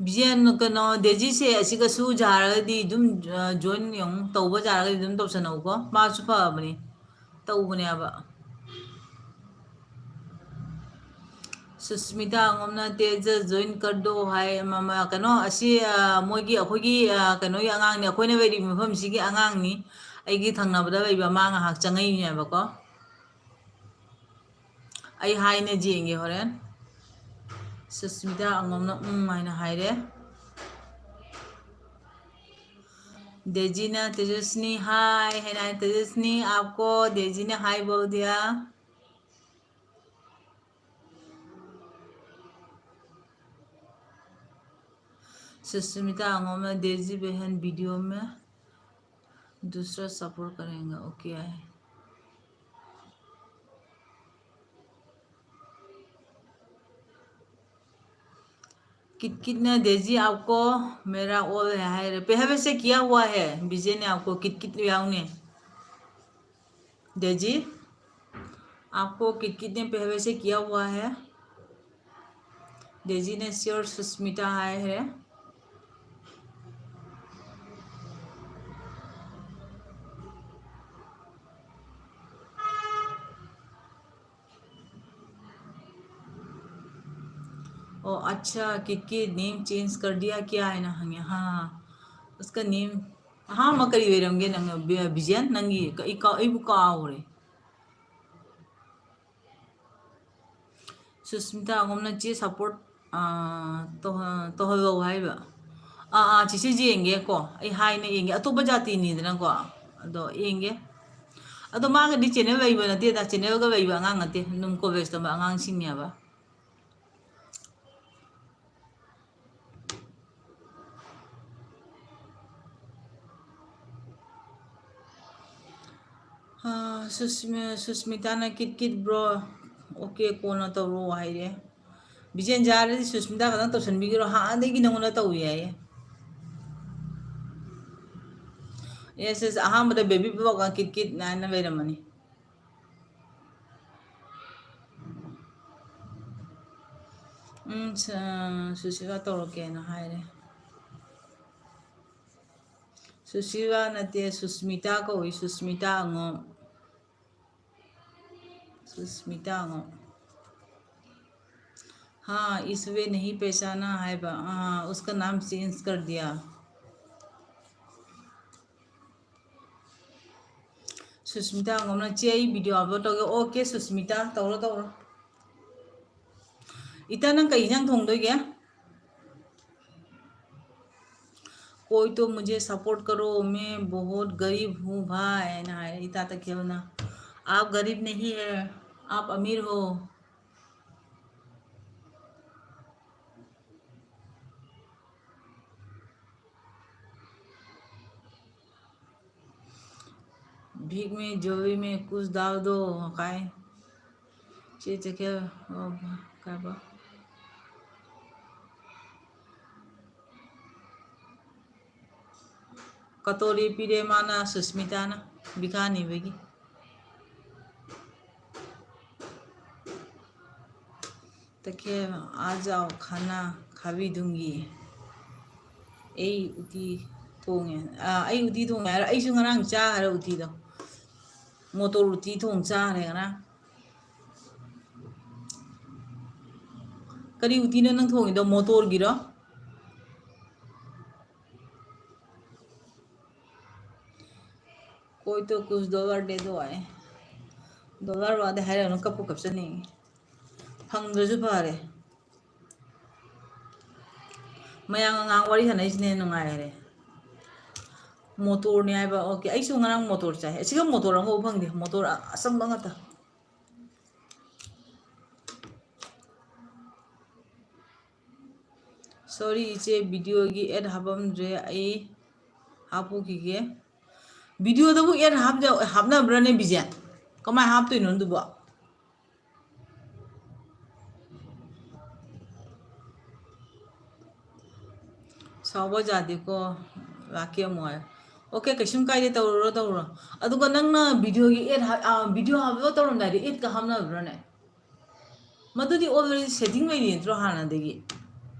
ꯕꯤꯖꯦꯟ, ꯀꯩꯅꯣ, ꯗꯦꯖꯤꯁꯦ ꯑꯁꯤꯒꯁꯨ ꯌꯥꯔꯒꯗꯤ ꯑꯗꯨꯝ, ꯑ, join ꯌꯦꯡꯉꯨ, ꯇꯧꯕ ꯌꯥꯔꯒꯗꯤ ꯑꯗꯨꯝ ꯇꯧꯁꯟꯅꯧꯀꯣ, ꯃꯥꯁꯨ ꯐꯕꯅꯤ, ꯇꯧꯕꯅꯦꯕ꯫ ꯁꯨꯁꯃꯤꯇꯥ ꯑꯉꯣꯝꯅ ꯇꯦꯖ join कर दो ꯍꯥꯏ, ꯃꯃ-, ꯀꯩꯅꯣ, ꯑꯁꯤ, ꯑ, ꯃꯣꯏꯒꯤ, ꯑꯩꯈꯣꯏꯒꯤ, ꯑ, ꯀꯩꯅꯣꯒꯤ ꯑꯉꯥꯡꯅꯤ, ꯑꯩꯈꯣꯏꯅ ꯂꯩꯔꯤꯕ ꯃꯐꯝꯁꯤꯒꯤ ꯑꯉꯥꯡꯅꯤ, ꯑꯩꯒꯤ ꯊꯪꯅꯕꯗ ꯂꯩꯕ, ꯃꯥ ꯉꯥꯏꯍꯥꯛ ꯆꯪꯉꯛꯏꯅꯦꯕꯀꯣ꯫ ꯑꯩ ꯍꯥꯏꯅ ꯌꯦꯡꯒꯦ ꯍꯣꯔꯦꯟ꯫ ꯁꯨꯁꯃꯤꯇꯥ ꯑꯉꯣꯝꯅ ꯎꯝ ꯍꯥꯏꯅ ꯍꯥꯏꯔꯦ꯫ ꯗꯦꯖꯤꯅ ꯇꯦꯖꯁ꯭ꯅꯤ hi ꯍꯥꯏꯅ ꯍꯥꯏ꯫ ꯇꯦꯖꯁ꯭ꯅꯤ आपको ꯗꯦꯖꯤꯅ hi बोल दिया। सुष्मिता अंगोम ने डेजी बहन वीडियो में दूसरा सपोर्ट करेंगे, ओके है। किटकिट ने डेजी आपको मेरा ऑल है, हाय रे। पहले से किया हुआ है विजय ने आपको किटकिट लियाओ ने। डेजी, आपको किटकिट ने पहले से किया हुआ है। डेजी ने श्योर सुष्मिता हाय है। ओ अच्छा, किटकिट नेम चेंज कर दिया क्या है ना? हाँ, हाँ, उसका नेम, हाँ, मैं करी बेरंगे नंग, बि-, बिजन नंगी, क-, इका-, इबु का हो रे। ꯁꯨꯁꯃꯤꯇꯥ ꯑꯉꯣꯝꯅ ꯆꯦ ꯁꯞꯄꯣꯔꯠ, ꯑꯥ, ꯇꯧꯍ-, ꯇꯧꯍꯜꯂꯧ ꯍꯥꯏꯕ꯫ ꯑꯥ, ꯑꯥ, ꯆꯤꯆꯦ ꯌꯦꯡꯒꯦꯀꯣ꯫ ꯑꯩ ꯍꯥꯏꯅ ꯌꯦꯡꯒꯦ꯫ ꯑꯇꯣꯞꯄ ꯖꯥꯇꯤꯅꯤꯗꯅꯀꯣ꯫ ꯑꯗꯣ ꯌꯦꯡꯒꯦ꯫ ꯑꯗꯣ ꯃꯥꯒꯗꯤ channel ꯂꯩꯕ ꯅꯠꯇꯦꯗ, channelꯒ ꯂꯩꯕ ꯑꯉꯥꯡ ꯅꯠꯇꯦ꯫ ꯑꯗꯨꯝ college ꯇꯝꯕ ꯑꯉꯥꯡꯁꯤꯡꯅꯦꯕ꯫ ꯑꯥ, ꯁꯨꯁꯃꯤ-, ꯁꯨꯁꯃꯤꯇꯥꯅ "ꯀꯤꯠ ꯀꯤꯠ bro, okay, ꯀꯣꯟꯅ ꯇꯧꯔꯣ" ꯍꯥꯏꯔꯦ꯫ ꯕꯤꯖꯦꯟ ꯌꯥꯔꯗꯤ ꯁꯨꯁꯃꯤꯇꯥ ꯈꯛꯇꯪ ꯇꯧꯁꯟꯕꯤꯒꯦꯔꯣ? ꯍꯥꯟꯅꯗꯒꯤ ꯅꯉꯣꯟꯗ ꯇꯧꯏ ꯍꯥꯏꯌꯦ꯫ Yes, yes, ꯑꯍꯥꯟꯕꯗ baby block, ꯀꯤꯠ ꯀꯤꯠ ꯍꯥꯏꯅ ꯂꯩꯔꯝꯃꯅꯤ꯫ ꯎꯝ, ꯁ-, ꯁꯨꯁꯤꯒ ꯇꯧꯔꯛꯀꯦꯅ ꯍꯥꯏꯔꯦ꯫ ꯁꯨꯁꯤꯒ ꯅꯠꯇꯦ, ꯁꯨꯁꯃꯤꯇꯥ ꯀꯧꯏ, ꯁꯨꯁꯃꯤꯇꯥ ꯑꯉꯣꯝ꯫ ꯁꯨꯁꯃꯤꯇꯥ ꯑꯉꯣꯝ꯫ हाँ, इस वे नहीं पहचाना है बा-, हाँ, उसका नाम change कर दिया। ꯁꯨꯁꯃꯤꯇꯥ ꯑꯉꯣꯝꯅ, "ꯆꯦ, ꯑꯩ video upload ꯇꯧꯒꯦ"꯫ Okay, ꯁꯨꯁꯃꯤꯇꯥ, ꯇꯧꯔꯣ, ꯇꯧꯔꯣ꯫ ꯏꯇꯥ, ꯅꯪ ꯀꯩ ꯏꯟꯖꯥꯡ ꯊꯣꯡꯗꯣꯏꯒꯦ? "कोई तो मुझे support करो, मैं बहुत गरीब हूँ भाई" ꯍꯥꯏꯅ ꯍꯥꯏꯔꯦ ꯏꯇꯥ ꯇꯈꯦꯜꯅ꯫ "आप गरीब नहीं है, आप अमीर हो।" "भीख में झोली में कुछ डाल दो" ꯀꯥꯏ꯫ ꯆꯦ ꯆꯠꯈ꯭ꯔꯦ꯫ ꯑꯣ, ꯀꯥꯏꯕ꯫ ꯀꯇꯣꯔꯤ ꯄꯤꯔꯦ ꯃꯥꯅ, ꯁꯨꯁꯃꯤꯇꯥꯅ ꯚꯤꯈꯥ ꯅꯤꯕꯒꯤ꯫ ꯇꯈꯦꯜ, "आ जाओ, खाना खिला दूंगी"꯫ ꯑꯩ ꯎꯇꯤ ꯊꯣꯡꯉꯦ꯫ ꯑꯥ, ꯑꯩ ꯎꯇꯤ ꯊꯣꯡꯉꯦ ꯍꯥꯏꯔ, ꯑꯩꯁꯨ ꯉꯔꯥꯡ ꯆꯥꯈ꯭ꯔꯦ ꯎꯇꯤꯗꯣ꯫ ꯃꯣꯇꯣꯔ ꯎꯇꯤ ꯊꯣꯡ ꯆꯥꯈ꯭ꯔꯦ ꯉꯔꯥꯡ꯫ ꯀꯔꯤ ꯎꯇꯤꯅꯣ ꯅꯪ ꯊꯣꯡꯉꯤꯗꯣ? ꯃꯣꯇꯣꯔꯒꯤꯔꯣ? "कोई तो कुछ डॉलर दे दो" ꯍꯥꯏ꯫ Dollar ꯋꯥꯗꯤ ꯍꯥꯏꯔꯛꯑꯅꯨ, ꯀꯞꯄꯨ ꯀꯞꯆꯅꯤꯡꯉꯤ꯫ ꯐꯪꯗ꯭ꯔꯁꯨ ꯐꯔꯦ꯫ ꯃꯌꯥꯡ ꯑꯉꯥꯡ ꯋꯥꯔꯤ ꯁꯥꯟꯅꯩꯁꯤꯅ ꯍꯦꯟꯅ ꯅꯨꯡꯉꯥꯏꯔꯦ꯫ ꯃꯣꯇꯣꯔꯅꯦ ꯍꯥꯏꯕ꯫ ꯑꯣꯀꯦ, ꯑꯩꯁꯨ ꯉꯔꯥꯡ ꯃꯣꯇꯣꯔ ꯆꯥꯏ꯫ ꯑꯁꯤꯒ ꯃꯣꯇꯣꯔ ꯑꯃꯐꯥꯎ ꯐꯪꯗꯦ, ꯃꯣꯇꯣꯔ ꯑ-, ꯑꯆꯝꯕ ꯉꯥꯛꯇ꯫ ꯁꯣꯔꯤ ꯏꯆꯦ, ꯚꯤꯗꯤꯑꯣꯒꯤ ꯑꯦꯗ ꯍꯥꯞꯄꯝꯗ꯭ꯔꯦ, ꯑꯩ ꯍꯥꯞꯄꯨꯈꯤꯒꯦ꯫ ꯚꯤꯗꯤꯑꯣꯗꯕꯨ ꯑꯦꯗ ꯍꯥꯞꯅ-, ꯍꯥꯞꯅꯕ꯭ꯔꯥꯅꯦ ꯕꯤꯖꯦꯟ? ꯀꯃꯥꯏꯅ ꯍꯥꯞꯇꯣꯏꯅꯣ ꯑꯗꯨꯕꯣ? ꯁꯥꯎꯕ ꯌꯥꯗꯦꯀꯣ, ꯂꯥꯛꯀꯦ ꯑꯃꯨꯛ ꯍꯥꯏ꯫ ꯑꯣꯀꯦ, ꯀꯩꯁꯨꯝ ꯀꯥꯏꯗꯦ, ꯇꯧꯔꯨꯔꯣ, ꯇꯧꯔꯨꯔꯣ꯫ ꯑꯗꯨꯒ ꯅꯪꯅ ꯚꯤꯗꯤꯑꯣꯒꯤ ꯑꯦꯗ ꯍꯥꯞ-, ꯑ, ꯚꯤꯗꯤꯑꯣ ꯍꯥꯞꯄ ꯇꯧꯔꯝꯗꯥꯏꯗ ꯑꯦꯗꯀ ꯍꯥꯞꯅꯕ꯭ꯔꯥꯅꯦ? ꯃꯗꯨꯗꯤ already setting ꯂꯩꯔꯤ ꯅꯠꯇ꯭ꯔꯣ ꯍꯥꯟꯅꯗꯒꯤ?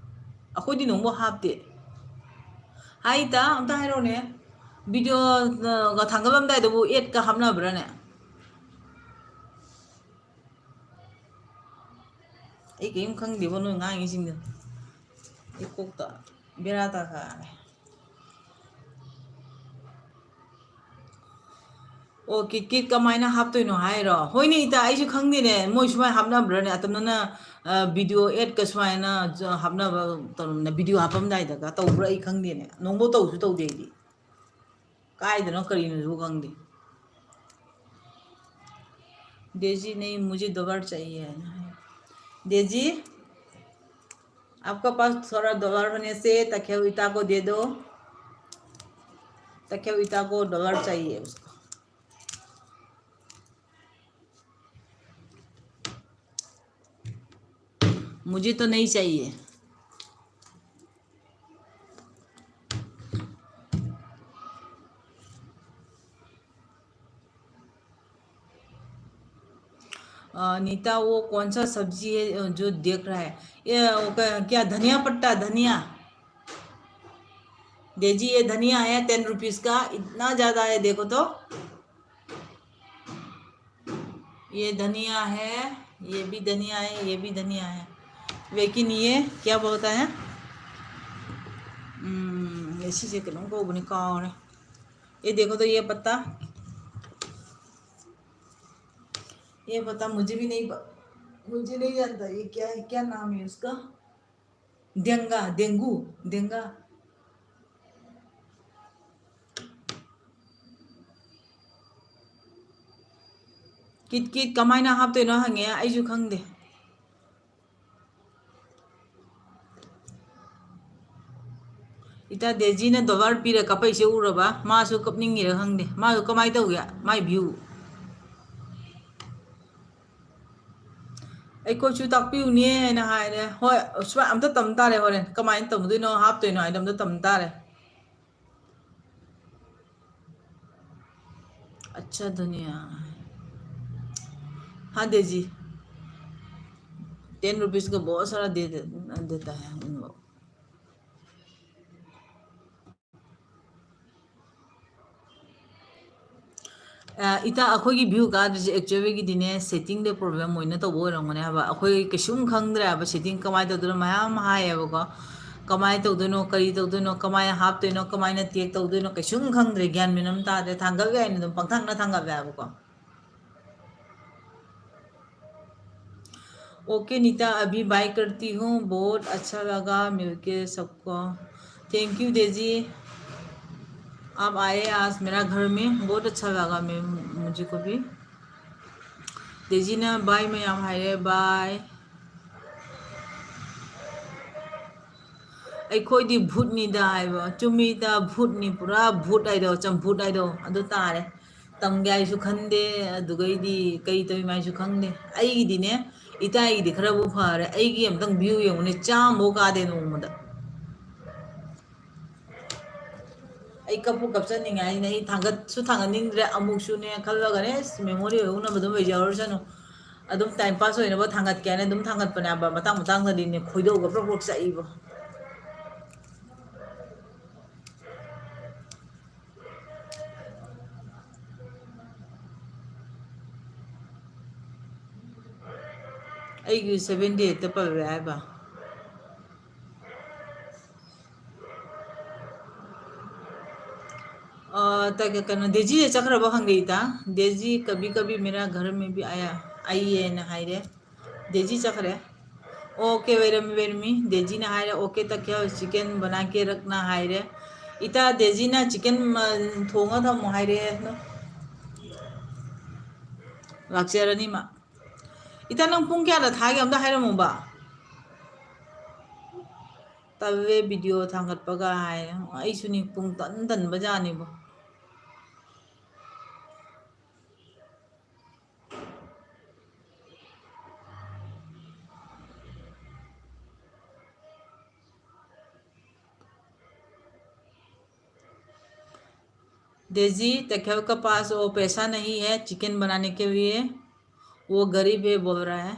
ꯑꯩꯈꯣꯏꯗꯤ ꯅꯣꯡꯐꯥꯎ ꯍꯥꯞꯇꯦ꯫ ꯍꯥꯏ ꯏꯇꯥ, ꯑꯝꯇ ꯍꯥꯏꯔꯛꯑꯣꯅꯦ, ꯚꯤꯗꯤꯑꯣꯒ ꯊꯥꯡꯒꯠꯂꯝꯗꯥꯏꯗꯕꯨ ꯑꯦꯗꯀ ꯍꯥꯞꯅꯕ꯭ꯔꯥꯅꯦ? ꯑꯩ ꯀꯔꯤꯝ ꯈꯪꯗꯦꯕꯣ ꯅꯣꯏ ꯉꯥꯡꯉꯤꯁꯤꯡꯗꯣ꯫ ꯑꯩ ꯀꯣꯛꯇ ꯕꯦꯔꯥ ꯇꯥꯈꯠꯂꯦ꯫ ꯑꯣ, ꯀꯤꯠ ꯀꯤꯠ ꯀꯃꯥꯏꯅ ꯍꯥꯞꯇꯣꯏꯅꯣ ꯍꯥꯏꯔꯣ? ꯍꯣꯏꯅꯦ ꯏꯇꯥ, ꯑꯩꯁꯨ ꯈꯪꯗꯦꯅꯦ, ꯃꯣꯏ ꯁꯨꯃꯥꯏꯅ ꯍꯥꯞꯅꯕ꯭ꯔꯥꯅꯦ? ꯑꯇꯝꯅꯅ, ꯑ, ꯚꯤꯗꯤꯑꯣ ꯑꯦꯗꯀ ꯁꯨꯃꯥꯏꯅ ꯖ-, ꯍꯥꯞꯅꯕ ꯇꯧꯔꯝꯅ, ꯚꯤꯗꯤꯑꯣ ꯍꯥꯞꯄꯝꯗꯥꯏꯗꯒ ꯇꯧꯕ꯭ꯔꯥ? ꯑꯩ ꯈꯪꯗꯦꯅꯦ, ꯅꯣꯡꯐꯥꯎ ꯇꯧꯁꯨ ꯇꯧꯗꯦ ꯑꯩꯗꯤ꯫ ꯀꯥꯏꯗꯅꯣ ꯀꯔꯤꯅꯣꯁꯨ ꯈꯪꯗꯦ꯫ डेजी नहीं, मुझे डॉलर चाहिए। डेजी, आपका पास थोड़ा डॉलर होने से तखेउ इता को दे दो। तखेउ इता को डॉलर चाहिए उसको। मुझे तो नहीं चाहिए। अ, नीता, वो कौन सा सब्जी है, अ, जो देख रहा है? ये, वो क-, क्या धनिया पत्ता, धनिया? डेजी, ये धनिया है ten rupees का, इतना ज़्यादा है, देखो तो। ये धनिया है, ये भी धनिया है, ये भी धनिया है, लेकिन ये क्या बोलता है? हम्म, ये चीज़ें करूँ को बनी कौन? ये देखो तो, ये पत्ता, ये पत्ता मुझे भी नहीं प-, मुझे नहीं जानता ये क्या है, क्या नाम है उसका। ꯗꯦꯡꯒꯥ, ꯗꯦꯡꯒꯨ, ꯗꯦꯡꯒꯥ꯫ ꯀꯤꯠ ꯀꯤꯠ ꯀꯃꯥꯏꯅ ꯍꯥꯞꯇꯣꯏꯅꯣ ꯍꯪꯉꯦ, ꯑꯩꯁꯨ ꯈꯪꯗꯦ꯫ ꯏꯇꯥ ꯗꯦꯖꯤꯅ ꯗꯣꯂꯔ ꯄꯤꯔ ꯀꯥꯞꯄꯛꯏꯁꯦ ꯎꯔꯕ? ꯃꯥꯁꯨ ꯀꯞꯅꯤꯡꯉꯤꯔ ꯈꯪꯗꯦ꯫ ꯃꯥꯁꯨ ꯀꯃꯥꯏꯅ ꯇꯧꯒꯦ? ꯃꯥꯏ ꯚ꯭ꯌꯨ꯫ ꯑꯩꯈꯣꯏꯁꯨ ꯇꯥꯛꯄꯤꯌꯨꯅꯦ ꯍꯥꯏꯅ ꯍꯥꯏꯔꯦ꯫ ꯍꯣꯏ, ꯁꯨꯃꯥꯏ ꯑꯝꯇ ꯇꯝ ꯇꯥꯔꯦ ꯍꯣꯔꯦꯟ꯫ ꯀꯃꯥꯏꯅ ꯇꯝꯗꯣꯏꯅꯣ, ꯍꯥꯞꯇꯣꯏꯅꯣ ꯍꯥꯏꯗꯣ ꯑꯝꯇ ꯇꯝ ꯇꯥꯔꯦ꯫ अच्छा दुनिया। हाँ दे जी। टेन रुपीज़ का बहुत सारा दे दे-, देता है उन लोग। ꯑ, ꯏꯇꯥ, ꯑꯩꯈꯣꯏꯒꯤ ꯚ꯭ꯌꯨ ꯀꯥꯗ꯭ꯔꯤꯁꯦ ꯑꯦꯛꯆꯨꯋꯦꯜꯒꯤꯗꯤꯅꯦ, ꯁꯦꯠꯇꯤꯡꯗ ꯄ꯭ꯔꯣꯕ꯭ꯂꯦꯝ ꯑꯣꯏꯅ ꯇꯧꯕ ꯑꯣꯏꯔꯝꯒꯅꯤ ꯍꯥꯏꯕ꯫ ꯑꯩꯈꯣꯏ ꯀꯩꯁꯨꯝ ꯈꯪꯗ꯭ꯔꯦ ꯍꯥꯏꯕ, ꯁꯦꯠꯇꯤꯡ ꯀꯃꯥꯏꯅ ꯇꯧꯗꯣꯏꯅꯣ ꯃꯌꯥꯝ ꯍꯥꯏꯌꯦꯕꯀꯣ꯫ ꯀꯃꯥꯏꯅ ꯇꯧꯗꯣꯏꯅꯣ, ꯀꯔꯤ ꯇꯧꯗꯣꯏꯅꯣ, ꯀꯃꯥꯏꯅ ꯍꯥꯞꯇꯣꯏꯅꯣ, ꯀꯃꯥꯏꯅ ꯇꯦꯛ ꯇꯧꯗꯣꯏꯅꯣ, ꯀꯩꯁꯨꯝ ꯈꯪꯗ꯭ꯔꯦ, ꯒ꯭ꯌꯥꯟ ꯃꯦꯟ ꯑꯃ ꯇꯥꯗ꯭ꯔꯦ꯫ ꯊꯥꯡꯒꯠ ꯌꯥꯏꯅ ꯑꯗꯨꯝ ꯄꯪꯊꯥꯡꯗ ꯊꯥꯡꯒꯠꯂꯦ ꯍꯥꯏꯕꯀꯣ꯫ ओके नीता, अभी बाय करती हूँ। बहुत अच्छा लगा मिलके सबको। थैंक यू डेजी, आप आए आज मेरा घर में, बहुत अच्छा लगा मैं, मुझे को भी। डेजी ना बाय मैं यहाँ हाय बाय। ꯑꯩꯈꯣꯏꯗꯤ ꯚꯨꯠꯅꯤꯗ ꯍꯥꯏꯕ꯫ ꯆꯨꯝꯃꯤꯗ, ꯚꯨꯠꯅꯤ, ꯄꯨꯔꯥ ꯚꯨꯠ ꯍꯥꯏꯗꯣ, ꯆꯝꯐꯨꯠ ꯍꯥꯏꯗꯣ ꯑꯗꯨ ꯇꯥꯔꯦ꯫ ꯇꯝꯒꯦ ꯍꯥꯏꯁꯨ ꯈꯟꯗꯦ, ꯑꯗꯨꯒꯩꯗꯤ ꯀꯩ ꯇꯧꯔꯤꯅꯣ ꯍꯥꯏꯁꯨ ꯈꯪꯗꯦ꯫ ꯑꯩꯒꯤꯗꯤꯅꯦ, ꯏꯇꯥꯒꯤꯗꯤ ꯈꯔꯕꯨ ꯐꯔꯦ꯫ ꯑꯩꯒꯤ ꯑꯝꯇꯪ ꯚ꯭ꯌꯨ ꯌꯦꯡꯉꯨꯅꯦ, ꯆꯥꯝꯃꯐꯥꯎ ꯀꯥꯗꯦ ꯅꯣꯡꯃꯗ꯫ ꯑꯩ ꯀꯞꯄꯨ ꯀꯞꯆꯅꯤꯡꯉꯦ ꯍꯥꯏꯁꯤꯅꯦ꯫ ꯑꯩ ꯊꯥꯡꯒꯠꯁꯨ ꯊꯥꯡꯒꯠꯅꯤꯡꯗ꯭ꯔꯦ, ꯑꯃꯨꯛꯁꯨꯅꯦ ꯈꯜꯂꯒꯅꯦ, ꯑꯁ, ꯃꯦꯃꯣꯔꯤ ꯑꯣꯏꯍꯧꯅꯕ ꯑꯗꯨꯝ ꯂꯩꯖꯍꯧꯔꯁꯅꯨ꯫ ꯑꯗꯨꯝ ꯇꯥꯏꯝ ꯄꯥꯁ ꯑꯣꯏꯅꯕ ꯊꯥꯡꯒꯠꯀꯦ ꯍꯥꯏꯅ ꯑꯗꯨꯝ ꯊꯥꯡꯒꯠꯄꯅꯦ ꯍꯥꯏꯕ꯫ ꯃꯇꯥꯡ ꯃꯇꯥꯡꯗꯗꯤꯅꯦ ꯈꯣꯏꯗꯧꯒ ꯄ꯭ꯔꯣꯛ ꯄ꯭ꯔꯣꯛ ꯆꯥꯛꯏꯕꯣ꯫ ꯑꯩꯒꯤ ꯁꯚꯦꯟ ꯗꯦ ꯍꯦꯛꯇ ꯄꯜꯂꯦ ꯍꯥꯏꯕ꯫ ꯑ, ꯇ-, ꯀꯩꯅꯣ, ꯗꯦꯖꯤꯁꯦ ꯆꯠꯈ꯭ꯔꯕ ꯈꯪꯗꯦ ꯏꯇꯥ꯫ ꯗꯦꯖꯤ ꯀꯕꯤ ꯀꯕꯤ ꯃꯦꯔꯥ ꯘꯔ ꯃꯦ ꯚꯤ ꯑꯥꯌꯥ, ꯑꯥꯏꯌꯦꯅ ꯍꯥꯏꯔꯦ꯫ ꯗꯦꯖꯤ ꯆꯠꯈ꯭ꯔꯦ꯫ ꯑꯣꯀꯦ, ꯋꯦꯔꯝꯃꯤ, ꯋꯦꯔꯝꯃꯤ꯫ ꯗꯦꯖꯤꯅ ꯍꯥꯏꯔꯦ, "ꯑꯣꯀꯦ, ꯇꯛꯈꯦꯜ, ꯆꯤꯀꯟ ꯕꯅꯥꯀꯦ ꯔꯛꯅ" ꯍꯥꯏꯔꯦ꯫ ꯏꯇꯥ, ꯗꯦꯖꯤꯅ ꯆꯤꯀꯟ, ꯑ, ꯊꯣꯡꯉ ꯊꯝꯃꯣ ꯍꯥꯏꯔꯦ꯫ ꯂꯥꯛꯆꯔꯅꯤ ꯃꯥ꯫ ꯏꯇꯥ, ꯅꯪ ꯄꯨꯡ ꯀꯌꯥꯗ ꯊꯥꯒꯦ ꯑꯝꯇ ꯍꯥꯏꯔꯝꯃꯨꯕ꯫ ꯇꯜꯂꯦ video ꯊꯥꯡꯒꯠꯄꯒ ꯍꯥꯏ꯫ ꯑꯩꯁꯨꯅꯤ, ꯄꯨꯡ ꯇꯟ ꯇꯟꯕ ꯖꯥꯠꯅꯤꯕꯣ꯫ डेजी, तैखेल का पास वो पैसा नहीं है चिकन बनाने के लिए, वो गरीब है बोल रहा है।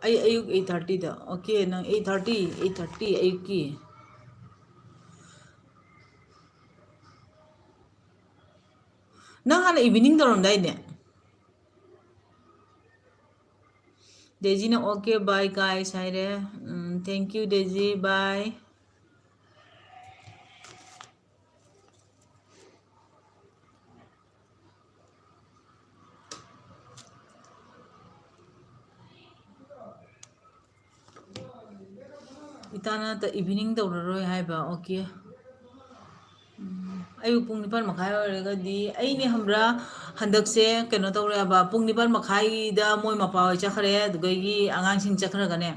ꯑꯩ ꯑꯌꯨꯛ eight thirtyꯗ꯫ ꯑꯣꯀꯦ, ꯅꯪ eight thirty, eight thirty ꯑꯌꯨꯛꯀꯤ꯫ ꯅꯪ ꯍꯥꯟꯅ evening ꯇꯧꯔꯝꯗꯥꯏꯅꯦ? ꯗꯦꯖꯤꯅ "Okay, bye guys" ꯍꯥꯏꯔꯦ꯫ ꯎꯝ, thank you, ꯗꯦꯖꯤ, bye꯫ ꯏꯇꯥꯅ ꯇ-, evening ꯇꯧꯔꯔꯣꯏ ꯍꯥꯏꯕ, ꯑꯣꯀꯦ꯫ ꯎꯝ, ꯑꯌꯨꯛ ꯄꯨꯡ ꯅꯤꯄꯥꯟ ꯃꯈꯥꯏ ꯑꯣꯏꯔꯒꯗꯤ ꯑꯩꯅꯦ ꯈꯪꯕ꯭ꯔꯥ, ꯍꯟꯗꯛꯁꯦ ꯀꯩꯅꯣ ꯇꯧꯔꯦꯕ, ꯄꯨꯡ ꯅꯤꯄꯥꯟ ꯃꯈꯥꯏꯗ ꯃꯣꯏ ꯃꯄꯥ ꯍꯣꯏ ꯆꯠꯈ꯭ꯔꯦ, ꯑꯗꯨꯗꯒꯤ ꯑꯉꯥꯡꯁꯤꯡ ꯆꯠꯈ꯭ꯔꯒꯅꯦ,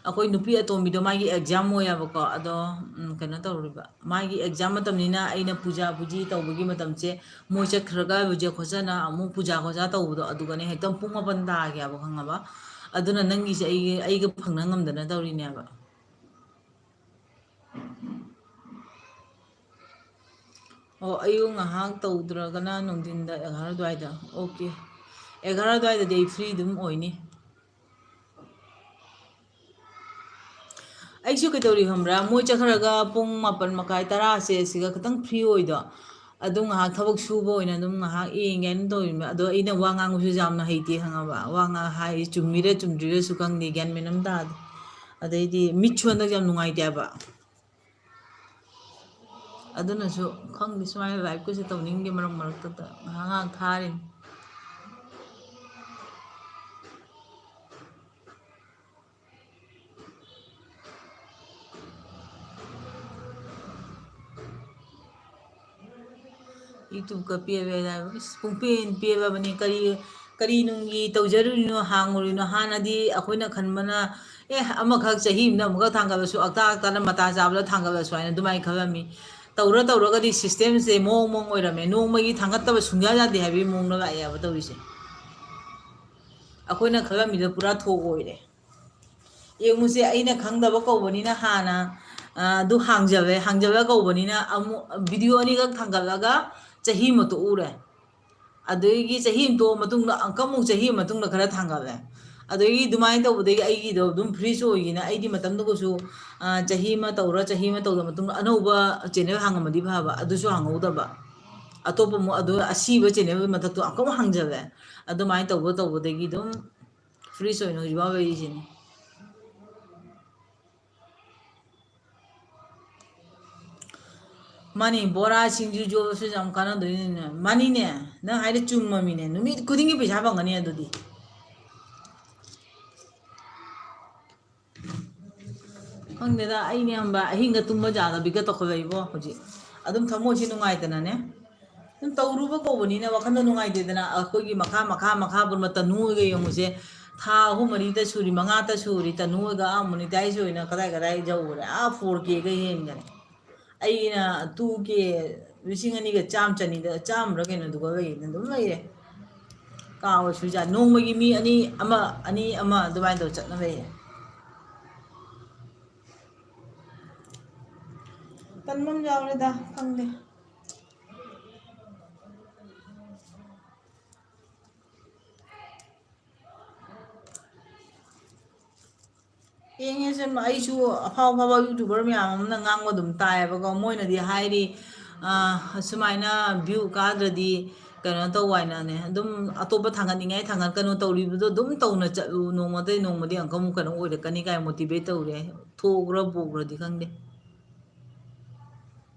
ꯑꯩꯈꯣꯏ ꯅꯨꯄꯤ ꯑꯇꯣꯝꯕꯤꯗꯣ ꯃꯥꯒꯤ exam ꯑꯣꯏꯌꯦꯕꯀꯣ, ꯑꯗꯣ, ꯎꯝ, ꯀꯩꯅꯣ ꯇꯧꯔꯤꯕ, ꯃꯥꯒꯤ exam ꯃꯇꯝꯅꯤꯅ ꯑꯩꯅ ꯄꯨꯖꯥ ꯄꯨꯖꯤ ꯇꯧꯕꯒꯤ ꯃꯇꯝꯁꯦ, ꯃꯣꯏ ꯆꯠꯈ꯭ꯔꯒ ꯍꯧꯖꯤꯛ ꯈꯣꯠꯆꯅ ꯑꯃꯨꯛ ꯄꯨꯖꯥ ꯈꯣꯠꯆꯥ ꯇꯧꯕꯗꯣ, ꯑꯗꯨꯒꯅꯦ ꯍꯦꯛꯇ ꯄꯨꯡ ꯃꯥꯄꯟ ꯇꯥꯒꯦꯕ, ꯈꯪꯉꯕ? ꯑꯗꯨꯅ ꯅꯪꯒꯤꯁꯦ ꯑꯩꯒꯤ, ꯑꯩꯒ ꯐꯪꯅ ꯉꯝꯗꯅ ꯇꯧꯔꯤꯅꯦꯕ꯫ ꯑꯣ, ꯑꯌꯨꯛ ꯉꯥꯏꯍꯥꯛ ꯇꯧꯗ꯭ꯔꯒꯅ ꯅꯨꯡꯊꯤꯟꯗ ꯑꯦꯒꯥꯔꯣ ꯑꯗꯨꯋꯥꯏꯗ꯫ ꯑꯣꯀꯦ, ꯑꯦꯒꯥꯔꯣ ꯑꯗꯨꯋꯥꯏꯗꯗꯤ ꯑꯩ free ꯑꯗꯨꯝ ꯑꯣꯏꯅꯤ꯫ ꯑꯩꯁꯨ ꯀꯩꯗꯧꯔꯤ ꯈꯪꯕ꯭ꯔꯥ? ꯃꯣꯏ ꯆꯠꯈ꯭ꯔꯒ ꯄꯨꯡ ꯃꯥꯄꯟ ꯃꯈꯥꯏ, ꯇꯔꯥꯁꯦ ꯁꯤꯒ ꯈꯤꯇꯪ free ꯑꯣꯏꯗꯣ, ꯑꯗꯨꯝ ꯉꯥꯏꯍꯥꯛ ꯊꯕꯛ ꯁꯨꯕ ꯑꯣꯏꯅ ꯑꯗꯨꯝ ꯉꯥꯏꯍꯥꯛ ꯌꯦꯡꯒꯦꯅ ꯇꯧꯔꯤꯕ꯫ ꯑꯗꯣ ꯑꯩꯅ ꯋꯥ ꯉꯥꯡꯕꯁꯨ ꯌꯥꯝꯅ ꯍꯩꯇꯦ, ꯈꯪꯉꯕ? ꯋꯥ ꯉꯥꯡ ꯍꯥꯏ ꯆꯨꯝꯃꯤꯔ ꯆꯨꯝꯗ꯭ꯔꯤꯔꯁꯨ ꯈꯪꯗꯦ, ꯒ꯭ꯌꯥꯟ ꯃꯦꯟ ꯑꯃ ꯇꯥꯗꯦ꯫ ꯑꯗꯩꯗꯤ ꯃꯤꯠꯁꯨ ꯍꯟꯗꯛ ꯌꯥꯝ ꯅꯨꯡꯉꯥꯏꯇꯦ ꯍꯥꯏꯕ꯫ ꯑꯗꯨꯅꯁꯨ ꯈꯪꯗꯦ, ꯁꯨꯃꯥꯏꯅ liveꯀꯁꯦ ꯇꯧꯅꯤꯡꯗꯦ, ꯃꯔꯛ ꯃꯔꯛꯇꯗ ꯉꯥꯏꯍꯥꯛ ꯉꯥꯏꯍꯥꯛ ꯊꯥꯔꯤꯅꯤ꯫ ꯌꯨꯇ꯭ꯌꯨꯕꯀ ꯄꯦꯕ ꯍꯥꯏꯕ, ꯏꯁ, ꯄꯨꯡꯄꯦꯟ ꯄꯦꯜꯂꯕꯅꯤ꯫ ꯀꯔꯤ, ꯀꯔꯤ ꯅꯨꯡꯒꯤ ꯇꯧꯖꯔꯨꯔꯤꯅꯣ, ꯍꯥꯡꯉꯨꯔꯤꯅꯣ? ꯍꯥꯟꯅꯗꯤ ꯑꯩꯈꯣꯏꯅ ꯈꯟꯕꯅ, ꯑꯦ, ꯑꯃꯈꯛ, ꯆꯍꯤ ꯑꯃꯗ ꯑꯃꯨꯛꯈꯛ ꯊꯥꯡꯒꯠꯂꯁꯨ, ꯑꯛꯇꯥ ꯑꯛꯇꯥꯗ ꯃꯇꯥ ꯆꯥꯕꯗ ꯊꯥꯡꯒꯠꯂꯁꯨ ꯍꯥꯏꯅ ꯑꯗꯨꯃꯥꯏꯅ ꯈꯜꯂꯝꯃꯤ꯫ ꯇꯧꯔ ꯇꯧꯔꯒꯗꯤ ꯁꯤꯁꯇꯦꯝꯁꯦ ꯃꯑꯣꯡ ꯃꯑꯣꯡ ꯑꯣꯏꯔꯝꯃꯦ꯫ ꯅꯣꯡꯃꯒꯤ ꯊꯥꯡꯒꯠꯇꯕ ꯁꯨꯡꯌꯥ ꯌꯥꯗꯦ ꯍꯥꯏꯕꯒꯤ ꯃꯑꯣꯡꯗ ꯂꯥꯛꯑꯦꯕ ꯇꯧꯔꯤꯁꯦ꯫ ꯑꯩꯈꯣꯏꯅ ꯈꯜꯂꯝꯃꯤꯗꯣ ꯄꯨꯔꯥ ꯊꯣꯛ ꯑꯣꯏꯔꯦ꯫ ꯌꯦꯡꯉꯨꯁꯦ, ꯑꯩꯅ ꯈꯪꯗꯕ ꯀꯧꯕꯅꯤꯅ ꯍꯥꯟꯅ, ꯑ, ꯑꯗꯨ ꯍꯥꯡꯖꯕ, ꯍꯥꯡꯖꯕ ꯀꯧꯕꯅꯤꯅ ꯑꯃꯨꯛ ꯚꯤꯗꯤꯑꯣ ꯑꯅꯤꯈꯛ ꯊꯥꯡꯒꯠꯂꯒ ꯆꯍꯤ ꯑꯃ ꯇꯣꯛꯎꯔꯦ꯫ ꯑꯗꯨꯗꯒꯤ ꯆꯍꯤ ꯑꯃ ꯇꯣꯛꯑ ꯃꯇꯨꯡꯗ ꯑꯃꯨꯛꯀ ꯑꯃꯨꯛ ꯆꯍꯤ ꯑꯃ ꯃꯇꯨꯡꯗ ꯈꯔ ꯊꯥꯡꯒꯠꯂꯦ꯫ ꯑꯗꯨꯗꯒꯤ ꯑꯗꯨꯃꯥꯏꯅ ꯇꯧꯕꯗꯒꯤ ꯑꯩꯒꯤꯗꯣ ꯑꯗꯨꯝ ꯐ꯭ꯔꯤꯖ ꯑꯣꯏꯒꯤꯅ ꯑꯩꯗꯤ ꯃꯇꯝꯗꯨꯒꯁꯨ, ꯑ, ꯆꯍꯤ ꯑꯃ ꯇꯧꯔ ꯆꯍꯤ ꯑꯃ ꯇꯧꯗ ꯃꯇꯨꯡꯗ ꯑꯅꯧꯕ ꯆꯦꯅꯦꯜ ꯍꯥꯡꯉꯝꯃꯗꯤ ꯐꯕ, ꯑꯗꯨꯁꯨ ꯍꯥꯡꯍꯧꯗꯕ꯫ ꯑꯇꯣꯞꯄ ꯑꯃꯨꯛ ꯑꯗꯨ ꯑꯁꯤꯕ ꯆꯦꯅꯦꯜ ꯃꯊꯛꯇꯣ ꯑꯃꯨꯛꯀ ꯑꯃꯨꯛ ꯍꯥꯡꯖꯜꯂꯦ꯫ ꯑꯗꯨꯃꯥꯏꯅ ꯇꯧꯕ ꯇꯧꯕꯗꯒꯤ ꯑꯗꯨꯝ ꯐ꯭ꯔꯤꯖ ꯑꯣꯏꯅ ꯍꯧꯖꯤꯛꯐꯥꯎ ꯂꯩꯔꯤꯁꯤꯅꯤ꯫ ꯃꯥꯅꯤ, ꯕꯣꯔꯥ ꯁꯤꯡꯖꯨ ꯌꯣꯜꯂꯁꯨ ꯌꯥꯝ ꯀꯥꯟꯅꯗꯣꯏꯅꯤꯅꯦ꯫ ꯃꯥꯅꯤꯅꯦ, ꯅꯪ ꯍꯥꯏꯗꯣ ꯆꯨꯝꯃꯃꯤꯅꯦ꯫ ꯅꯨꯃꯤꯠ ꯈꯨꯗꯤꯡꯒꯤ ꯄꯩꯁꯥ ꯐꯪꯒꯅꯤ ꯑꯗꯨꯗꯤ꯫ ꯈꯪꯗꯦꯗ, ꯑꯩꯅꯦ ꯈꯪꯕ ꯑꯍꯤꯡꯒ ꯇꯨꯝꯕ ꯌꯥꯗꯕꯤꯒ ꯇꯧꯈꯠꯂꯛꯏꯕꯣ ꯍꯧꯖꯤꯛ꯫ ꯑꯗꯨꯝ ꯊꯃꯣꯏꯁꯤ ꯅꯨꯡꯉꯥꯏꯇꯅꯅꯦ꯫ ꯑꯗꯨꯝ ꯇꯧꯔꯨꯕ ꯀꯧꯕꯅꯤꯅ ꯋꯥꯈꯜꯗꯣ ꯅꯨꯡꯉꯥꯏꯇꯦꯗꯅ꯫ ꯑꯩꯈꯣꯏꯒꯤ ꯃꯈꯥ, ꯃꯈꯥ, ꯃꯈꯥ ꯕꯨ ꯇꯅꯨ ꯍꯣꯏꯒ ꯌꯦꯡꯉꯨꯁꯦ꯫ ꯊꯥ ꯑꯍꯨꯝ ꯃꯔꯤꯇ ꯁꯨꯔꯤ, ꯃꯉꯥꯇ ꯁꯨꯔꯤ, ꯇꯅꯨ ꯍꯣꯏꯒ ꯑꯥ ꯃꯣꯅꯤꯇꯥꯏꯖ ꯑꯣꯏꯅ ꯀꯗꯥꯏ ꯀꯗꯥꯏ ꯌꯧꯈ꯭ꯔꯦ? ꯑꯥ ꯐꯣꯔ ꯀꯦꯒ ꯍꯦꯟꯈꯔꯦ꯫ ꯑꯩꯅ ꯇꯨ ꯀꯦ, ꯂꯤꯁꯤꯡ ꯑꯅꯤꯒ ꯆꯥꯝ ꯆꯅꯤꯗ, ꯆꯥꯝꯃꯔ ꯀꯩꯅꯣꯗꯨꯒ ꯂꯩꯌꯦꯅ ꯑꯗꯨꯝ ꯂꯩꯔꯦ꯫ ꯀꯥ ꯑꯣꯏꯁꯨ ꯌꯥ-, ꯅꯣꯡꯃꯒꯤ ꯃꯤ ꯑꯅꯤ ꯑꯃ, ꯑꯅꯤ ꯑꯃ ꯑꯗꯨꯃꯥꯏꯅ ꯇꯧꯔ ꯆꯠꯅ ꯂꯩꯔꯦ꯫ ꯇꯟꯕ ꯑꯃ ꯌꯥꯎꯔꯦꯗ, ꯈꯪꯗꯦ꯫ ꯌꯦꯡꯉꯦ ꯁꯨꯝ, ꯑꯩꯁꯨ ꯑꯐꯥꯎ ꯑꯐꯥꯎꯕ ꯌꯨꯇ꯭ꯌꯨꯕꯔ ꯃꯌꯥꯝ ꯑꯃꯅ ꯉꯥꯡꯕ ꯑꯗꯨꯝ ꯇꯥꯏꯌꯦꯕꯀꯣ꯫ ꯃꯣꯏꯅꯗꯤ ꯍꯥꯏꯔꯤ, ꯑ, ꯁꯨꯃꯥꯏꯅ ꯚ꯭ꯌꯨ ꯀꯥꯗ꯭ꯔꯗꯤ ꯀꯩꯅꯣ ꯇꯧ ꯍꯥꯏꯅꯅꯦ꯫ ꯑꯗꯨꯝ ꯑꯇꯣꯞꯄ ꯊꯥꯡꯒꯠꯅꯤꯡꯉꯥꯏ ꯊꯥꯡꯒꯠꯀꯅꯨ, ꯇꯧꯔꯤꯕꯗꯣ ꯑꯗꯨꯝ ꯇꯧꯅ ꯆꯠꯂꯨ, ꯅꯣꯡꯃꯗꯩ ꯅꯣꯡꯃꯗꯤ ꯑꯃꯨꯛꯀ ꯑꯃꯨꯛ ꯀꯩꯅꯣ ꯑꯣꯏꯔꯛꯀꯅꯤ ꯀꯥꯏ ꯃꯣꯇꯤꯚꯦꯠ ꯇꯧꯔꯦ꯫ ꯊꯣꯛꯄ꯭ꯔꯥ ꯄꯣꯛꯄ꯭ꯔꯗꯤ ꯈꯪꯗꯦ꯫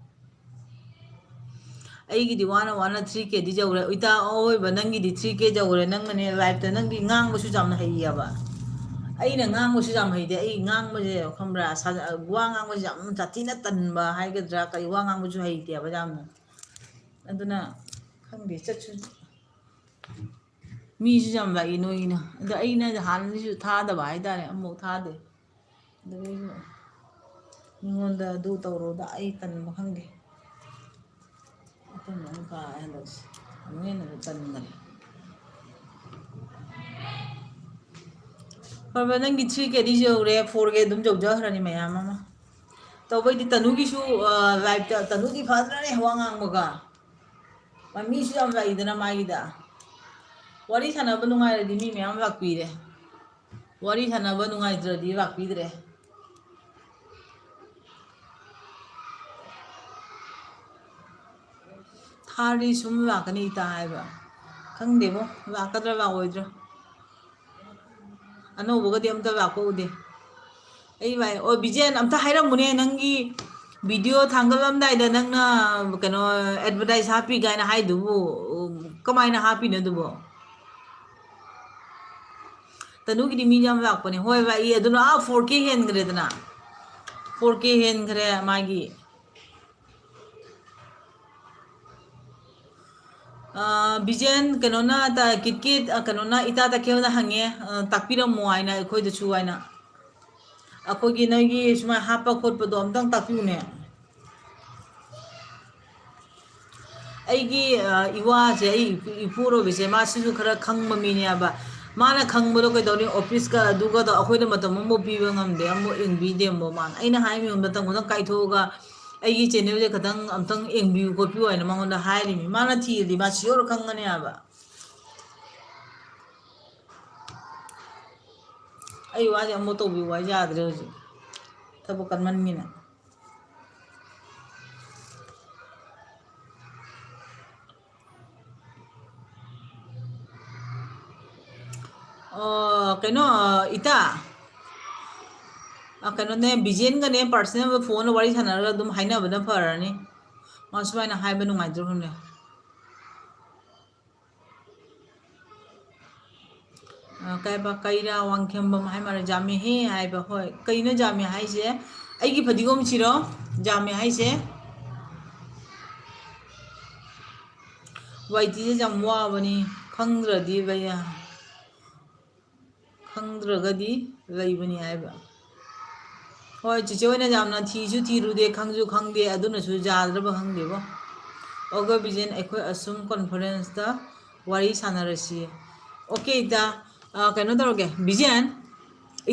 ꯑꯩꯒꯤꯗꯤ ꯋꯥꯅ ꯋꯥꯅ ꯊ꯭ꯔꯤ ꯀꯦꯗꯤ ꯌꯧꯔꯦ꯫ ꯏꯇꯥ ꯑꯑꯣꯏꯕ, ꯅꯪꯒꯤꯗꯤ ꯊ꯭ꯔꯤ ꯀꯦ ꯌꯧꯔꯦ꯫ ꯅꯪꯅꯅꯦ ꯂꯥꯏꯐꯇ ꯅꯪꯗꯤ ꯉꯥꯡꯕꯁꯨ ꯌꯥꯝꯅ ꯍꯩꯌꯦꯕ꯫ ꯑꯩꯅ ꯉꯥꯡꯕꯁꯨ ꯌꯥꯝ ꯍꯩꯇꯦ꯫ ꯑꯩ ꯉꯥꯡꯕꯁꯦ ꯈꯪꯕ꯭ꯔꯥ? ꯁꯥ-, ꯋꯥ ꯉꯥꯡꯕꯁꯦ ꯌꯥꯝ ꯁꯥꯊꯤꯅ ꯇꯟꯕ ꯍꯥꯏꯒꯗ꯭ꯔꯥ? ꯀꯔꯤ, ꯋꯥ ꯉꯥꯡꯕꯁꯨ ꯍꯩꯇꯦꯕ ꯌꯥꯝꯅ꯫ ꯑꯗꯨꯅ ꯈꯪꯗꯦ, ꯆꯠꯁꯨ ꯃꯤꯁꯨ ꯌꯥꯝ ꯂꯥꯛꯏ ꯅꯣꯏꯒꯤꯅ꯫ ꯑꯗꯣ ꯑꯩꯅ ꯍꯥꯟꯅꯗꯤꯁꯨ ꯊꯥꯗꯕ ꯍꯥꯏꯇꯥꯔꯦ, ꯑꯃꯨꯛ ꯊꯥꯗꯦ꯫ ꯑꯗꯨꯒ ꯑꯩꯁꯨ ꯃꯤꯉꯣꯟꯗ ꯑꯗꯨ ꯇꯧꯔꯣꯗ ꯑꯩ ꯇꯟꯕ ꯈꯪꯗꯦ꯫ ꯑꯇꯟꯕ ꯑꯃ ꯀꯥꯔꯦ ꯍꯟꯗꯛꯁꯦ꯫ ꯑꯃꯨꯛ ꯍꯦꯟꯅꯁꯨ ꯇꯟꯈꯔꯦ꯫ ꯍꯣꯏ ꯕꯥ, ꯅꯪꯒꯤ three K ꯗꯤ ꯌꯧꯔꯦ, four K ꯑꯗꯨꯝ ꯌꯧꯖꯈ꯭ꯔꯅꯤ ꯃꯌꯥꯝ ꯑꯃ꯫ ꯇꯧꯕꯩꯗꯤ ꯇꯅꯨꯒꯤꯁꯨ, ꯑ, live ꯇ, ꯇꯅꯨꯗꯤ ꯐꯖꯅꯅꯦ ꯋꯥ ꯉꯥꯡꯕꯒ꯫ ꯃꯤꯁꯨ ꯌꯥꯝ ꯂꯥꯛꯏꯗꯅ ꯃꯥꯒꯤꯗ꯫ ꯋꯥꯔꯤ ꯁꯥꯟꯅꯕ ꯅꯨꯡꯉꯥꯏꯔꯗꯤ ꯃꯤ ꯃꯌꯥꯝ ꯂꯥꯛꯄꯤꯔꯦ꯫ ꯋꯥꯔꯤ ꯁꯥꯟꯅꯕ ꯅꯨꯡꯉꯥꯏꯇ꯭ꯔꯗꯤ ꯂꯥꯛꯄꯤꯗ꯭ꯔꯦ꯫ ꯊꯥꯔꯗꯤ ꯁꯨꯝ ꯂꯥꯛꯀꯅꯤ ꯏꯇꯥ ꯍꯥꯏꯕ꯫ ꯈꯪꯗꯦꯕꯣ, ꯂꯥꯛꯀꯗ꯭ꯔꯥ ꯂꯥꯛꯑꯣꯏꯗ꯭ꯔꯥ꯫ ꯑꯅꯧꯕꯒꯗꯤ ꯑꯝꯇ ꯂꯥꯛꯄ ꯎꯗꯦ꯫ ꯑꯩ ꯚꯥꯏ, ꯑꯣ, ꯕꯤꯖꯦꯟ, ꯑꯝꯇ ꯍꯥꯏꯔꯝꯃꯨꯅꯦ, ꯅꯪꯒꯤ video ꯊꯥꯡꯒꯠꯂꯝꯗꯥꯏꯗ ꯅꯪꯅ, ꯀꯩꯅꯣ, advertise ꯍꯥꯞꯄꯤ ꯀꯥꯏꯅ ꯍꯥꯏꯗꯨꯕꯨ, ꯎꯝ, ꯀꯃꯥꯏꯅ ꯍꯥꯞꯄꯤꯅꯣ ꯑꯗꯨꯕꯣ? ꯇꯅꯨꯒꯤꯗꯤ ꯃꯤ ꯌꯥꯝ ꯂꯥꯛꯄꯅꯦ꯫ ꯍꯣꯏ ꯚꯥꯏ, ꯑꯗꯨꯅ, ꯑꯥ, four K ꯍꯦꯟꯈ꯭ꯔꯦꯗꯅ꯫ Four K ꯍꯦꯟꯈ꯭ꯔꯦ ꯃꯥꯒꯤ꯫ ꯑ, ꯕꯤꯖꯦꯟ, ꯀꯩꯅꯣꯅ, ꯇ-, ꯀꯤꯠ ꯀꯤꯠ, ꯑ, ꯀꯩꯅꯣꯅ, ꯏꯇꯥ ꯇꯈꯦꯜꯅ ꯍꯪꯉꯦ, ꯑ, "ꯇꯥꯛꯄꯤꯔꯝꯃꯣ" ꯍꯥꯏꯅ, ꯑꯩꯈꯣꯏꯗꯁꯨ ꯍꯥꯏꯅ꯫ ꯑꯩꯈꯣꯏꯒꯤ ꯅꯣꯏꯒꯤ ꯁꯨꯃꯥꯏꯅ ꯍꯥꯞꯄ ꯈꯣꯠꯄꯗꯣ ꯑꯝꯇꯪ ꯇꯥꯛꯄꯤꯌꯨꯅꯦ꯫ ꯑꯩꯒꯤ, ꯑ, ꯏꯋꯥꯁꯦ, ꯑꯩ ꯏꯄꯨ-, ꯏꯄꯨꯔꯣꯏꯕꯁꯦ, ꯃꯥꯁꯤꯁꯨ ꯈꯔ ꯈꯪꯕ ꯃꯤꯅꯦꯕ꯫ ꯃꯥꯅ ꯈꯪꯕꯗꯣ ꯀꯩꯗꯧꯅꯤ, ꯑꯣꯐꯤꯁꯀ ꯑꯗꯨꯒꯗꯣ ꯑꯩꯈꯣꯏꯗ ꯃꯇꯝ ꯑꯃꯐꯥꯎ ꯄꯤꯕ ꯉꯝꯗꯦ, ꯑꯃꯨꯛ ꯌꯦꯡꯕꯤꯗꯦ ꯑꯃꯨꯛ ꯃꯥꯅ꯫ ꯑꯩꯅ ꯍꯥꯏ ꯃꯌꯥꯝ ꯃꯇꯝ ꯈꯛꯇꯪ ꯀꯥꯏꯊꯣꯛꯑꯒ ꯑꯩꯒꯤ channelꯁꯦ ꯈꯇꯪ ꯑꯝꯇꯪ ꯌꯦꯡꯕꯤꯌꯨ ꯈꯣꯠꯄꯤꯌꯨ ꯍꯥꯏꯅ ꯃꯉꯣꯟꯗ ꯍꯥꯏꯔꯤꯃꯤ꯫ ꯃꯥꯅ ꯊꯤꯔꯗꯤ ꯃꯥ sure ꯈꯪꯒꯅꯤ ꯍꯥꯏꯕ꯫ ꯑꯩ ꯋꯥꯁꯦ ꯑꯃꯨꯛ ꯇꯧꯕꯤꯌꯨ ꯍꯥꯏ ꯌꯥꯗ꯭ꯔꯦ ꯍꯧꯖꯤꯛ, ꯊꯕꯛ ꯀꯟꯃꯟꯒꯤꯅ꯫ ꯑꯣ, ꯀꯩꯅꯣ, ꯏꯇꯥ, ꯑ, ꯀꯩꯅꯣꯅꯦ, ꯕꯤꯖꯦꯟꯒꯅꯦ personal ꯐꯣꯟꯗ ꯋꯥꯔꯤ ꯁꯥꯟꯅꯔꯒ ꯑꯗꯨꯝ ꯍꯥꯏꯅꯕꯅ ꯐꯔꯅꯤ꯫ ꯃꯥ ꯁꯨꯃꯥꯏꯅ ꯍꯥꯏꯕ ꯅꯨꯡꯉꯥꯏꯇ꯭ꯔꯕꯅꯦ꯫ ꯑ, ꯀꯩꯕ, ꯀꯩꯔꯥ ꯋꯥꯡꯈꯦꯝꯕꯝ ꯍꯥꯏ ꯃꯥꯜꯂꯦ, ꯖꯥꯃꯦꯍꯦ ꯍꯥꯏꯕ꯫ ꯍꯣꯏ, ꯀꯩꯅꯣ ꯖꯥꯃꯦ ꯍꯥꯏꯁꯦ? ꯑꯩꯒꯤ ꯐꯗꯤꯒꯣꯝꯁꯤꯔꯣ ꯖꯥꯃꯦ ꯍꯥꯏꯁꯦ? ꯋꯥꯏ ꯇꯤꯁꯦ ꯌꯥꯝ ꯋꯥꯕꯅꯤ, ꯈꯪꯗ꯭ꯔꯗꯤ ꯚꯩꯌꯥ, ꯈꯪꯗ꯭ꯔꯒꯗꯤ ꯂꯩꯕꯅꯤ ꯍꯥꯏꯕ꯫ ꯍꯣꯏ, ꯆꯤꯆꯦ ꯍꯣꯏꯅ ꯌꯥꯝꯅ ꯊꯤꯁꯨ ꯊꯤꯔꯨꯗꯦ, ꯈꯪꯁꯨ ꯈꯪꯗꯦ, ꯑꯗꯨꯅꯁꯨ ꯌꯥꯗ꯭ꯔꯕ ꯈꯪꯗꯦꯕꯣ꯫ ꯑꯣꯀꯦ ꯕꯤꯖꯦꯟ, ꯑꯩꯈꯣꯏ ꯑꯁꯨꯝ ꯀꯣꯟꯐꯔꯦꯟꯁꯇ ꯋꯥꯔꯤ ꯁꯥꯟꯅꯔꯁꯤ꯫ ꯑꯣꯀꯦ ꯏꯇꯥ, ꯑ, ꯀꯩꯅꯣ ꯇꯧꯔꯒꯦ ꯕꯤꯖꯦꯟ,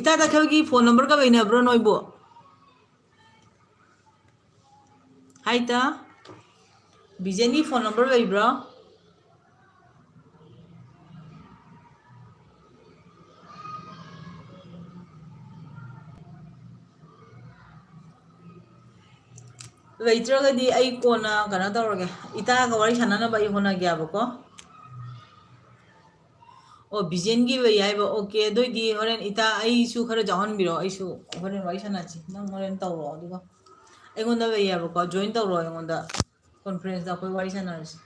ꯏꯇꯥ ꯇꯈꯦꯜꯒꯤ ꯐꯣꯟ ꯅꯝꯕꯔꯒ ꯂꯩꯅꯕ꯭ꯔꯣ ꯅꯣꯏꯕꯨ? ꯍꯥꯏ ꯏꯇꯥ, ꯕꯤꯖꯦꯟꯒꯤ ꯐꯣꯟ ꯅꯝꯕꯔ ꯂꯩꯕ꯭ꯔꯣ? ꯂꯩꯇ꯭ꯔꯒꯗꯤ ꯑꯩ ꯀꯣꯟꯅ ꯀꯩꯅꯣ ꯇꯧꯔꯒꯦ, ꯏꯇꯥꯒ ꯋꯥꯔꯤ ꯁꯥꯟꯅꯅꯕ ꯑꯩ ꯍꯣꯠꯅꯒꯦꯕꯀꯣ꯫ ꯑꯣ, ꯕꯤꯖꯦꯟꯒꯤ ꯂꯩ ꯍꯥꯏꯕ꯫ ꯑꯣꯀꯦ, ꯑꯗꯨꯑꯣꯏꯗꯤ ꯍꯣꯔꯦꯟ ꯏꯇꯥ ꯑꯩꯁꯨ ꯈꯔ ꯌꯥꯎꯍꯟꯕꯤꯔꯣ, ꯑꯩꯁꯨ ꯍꯣꯔꯦꯟ ꯋꯥꯔꯤ ꯁꯥꯟꯅꯁꯤ꯫ ꯅꯪ ꯍꯣꯔꯦꯟ ꯇꯧꯔꯣ, ꯑꯗꯨꯒ ꯑꯩꯉꯣꯟꯗ ꯂꯩꯌꯦꯕꯀꯣ, ꯖꯣꯏꯟ ꯇꯧꯔꯣ ꯑꯩꯉꯣꯟꯗ, ꯀꯣꯟꯐ꯭ꯔꯦꯟꯁꯇ ꯑꯩꯈꯣꯏ ꯋꯥꯔꯤ ꯁꯥꯟꯅꯔꯁꯤ꯫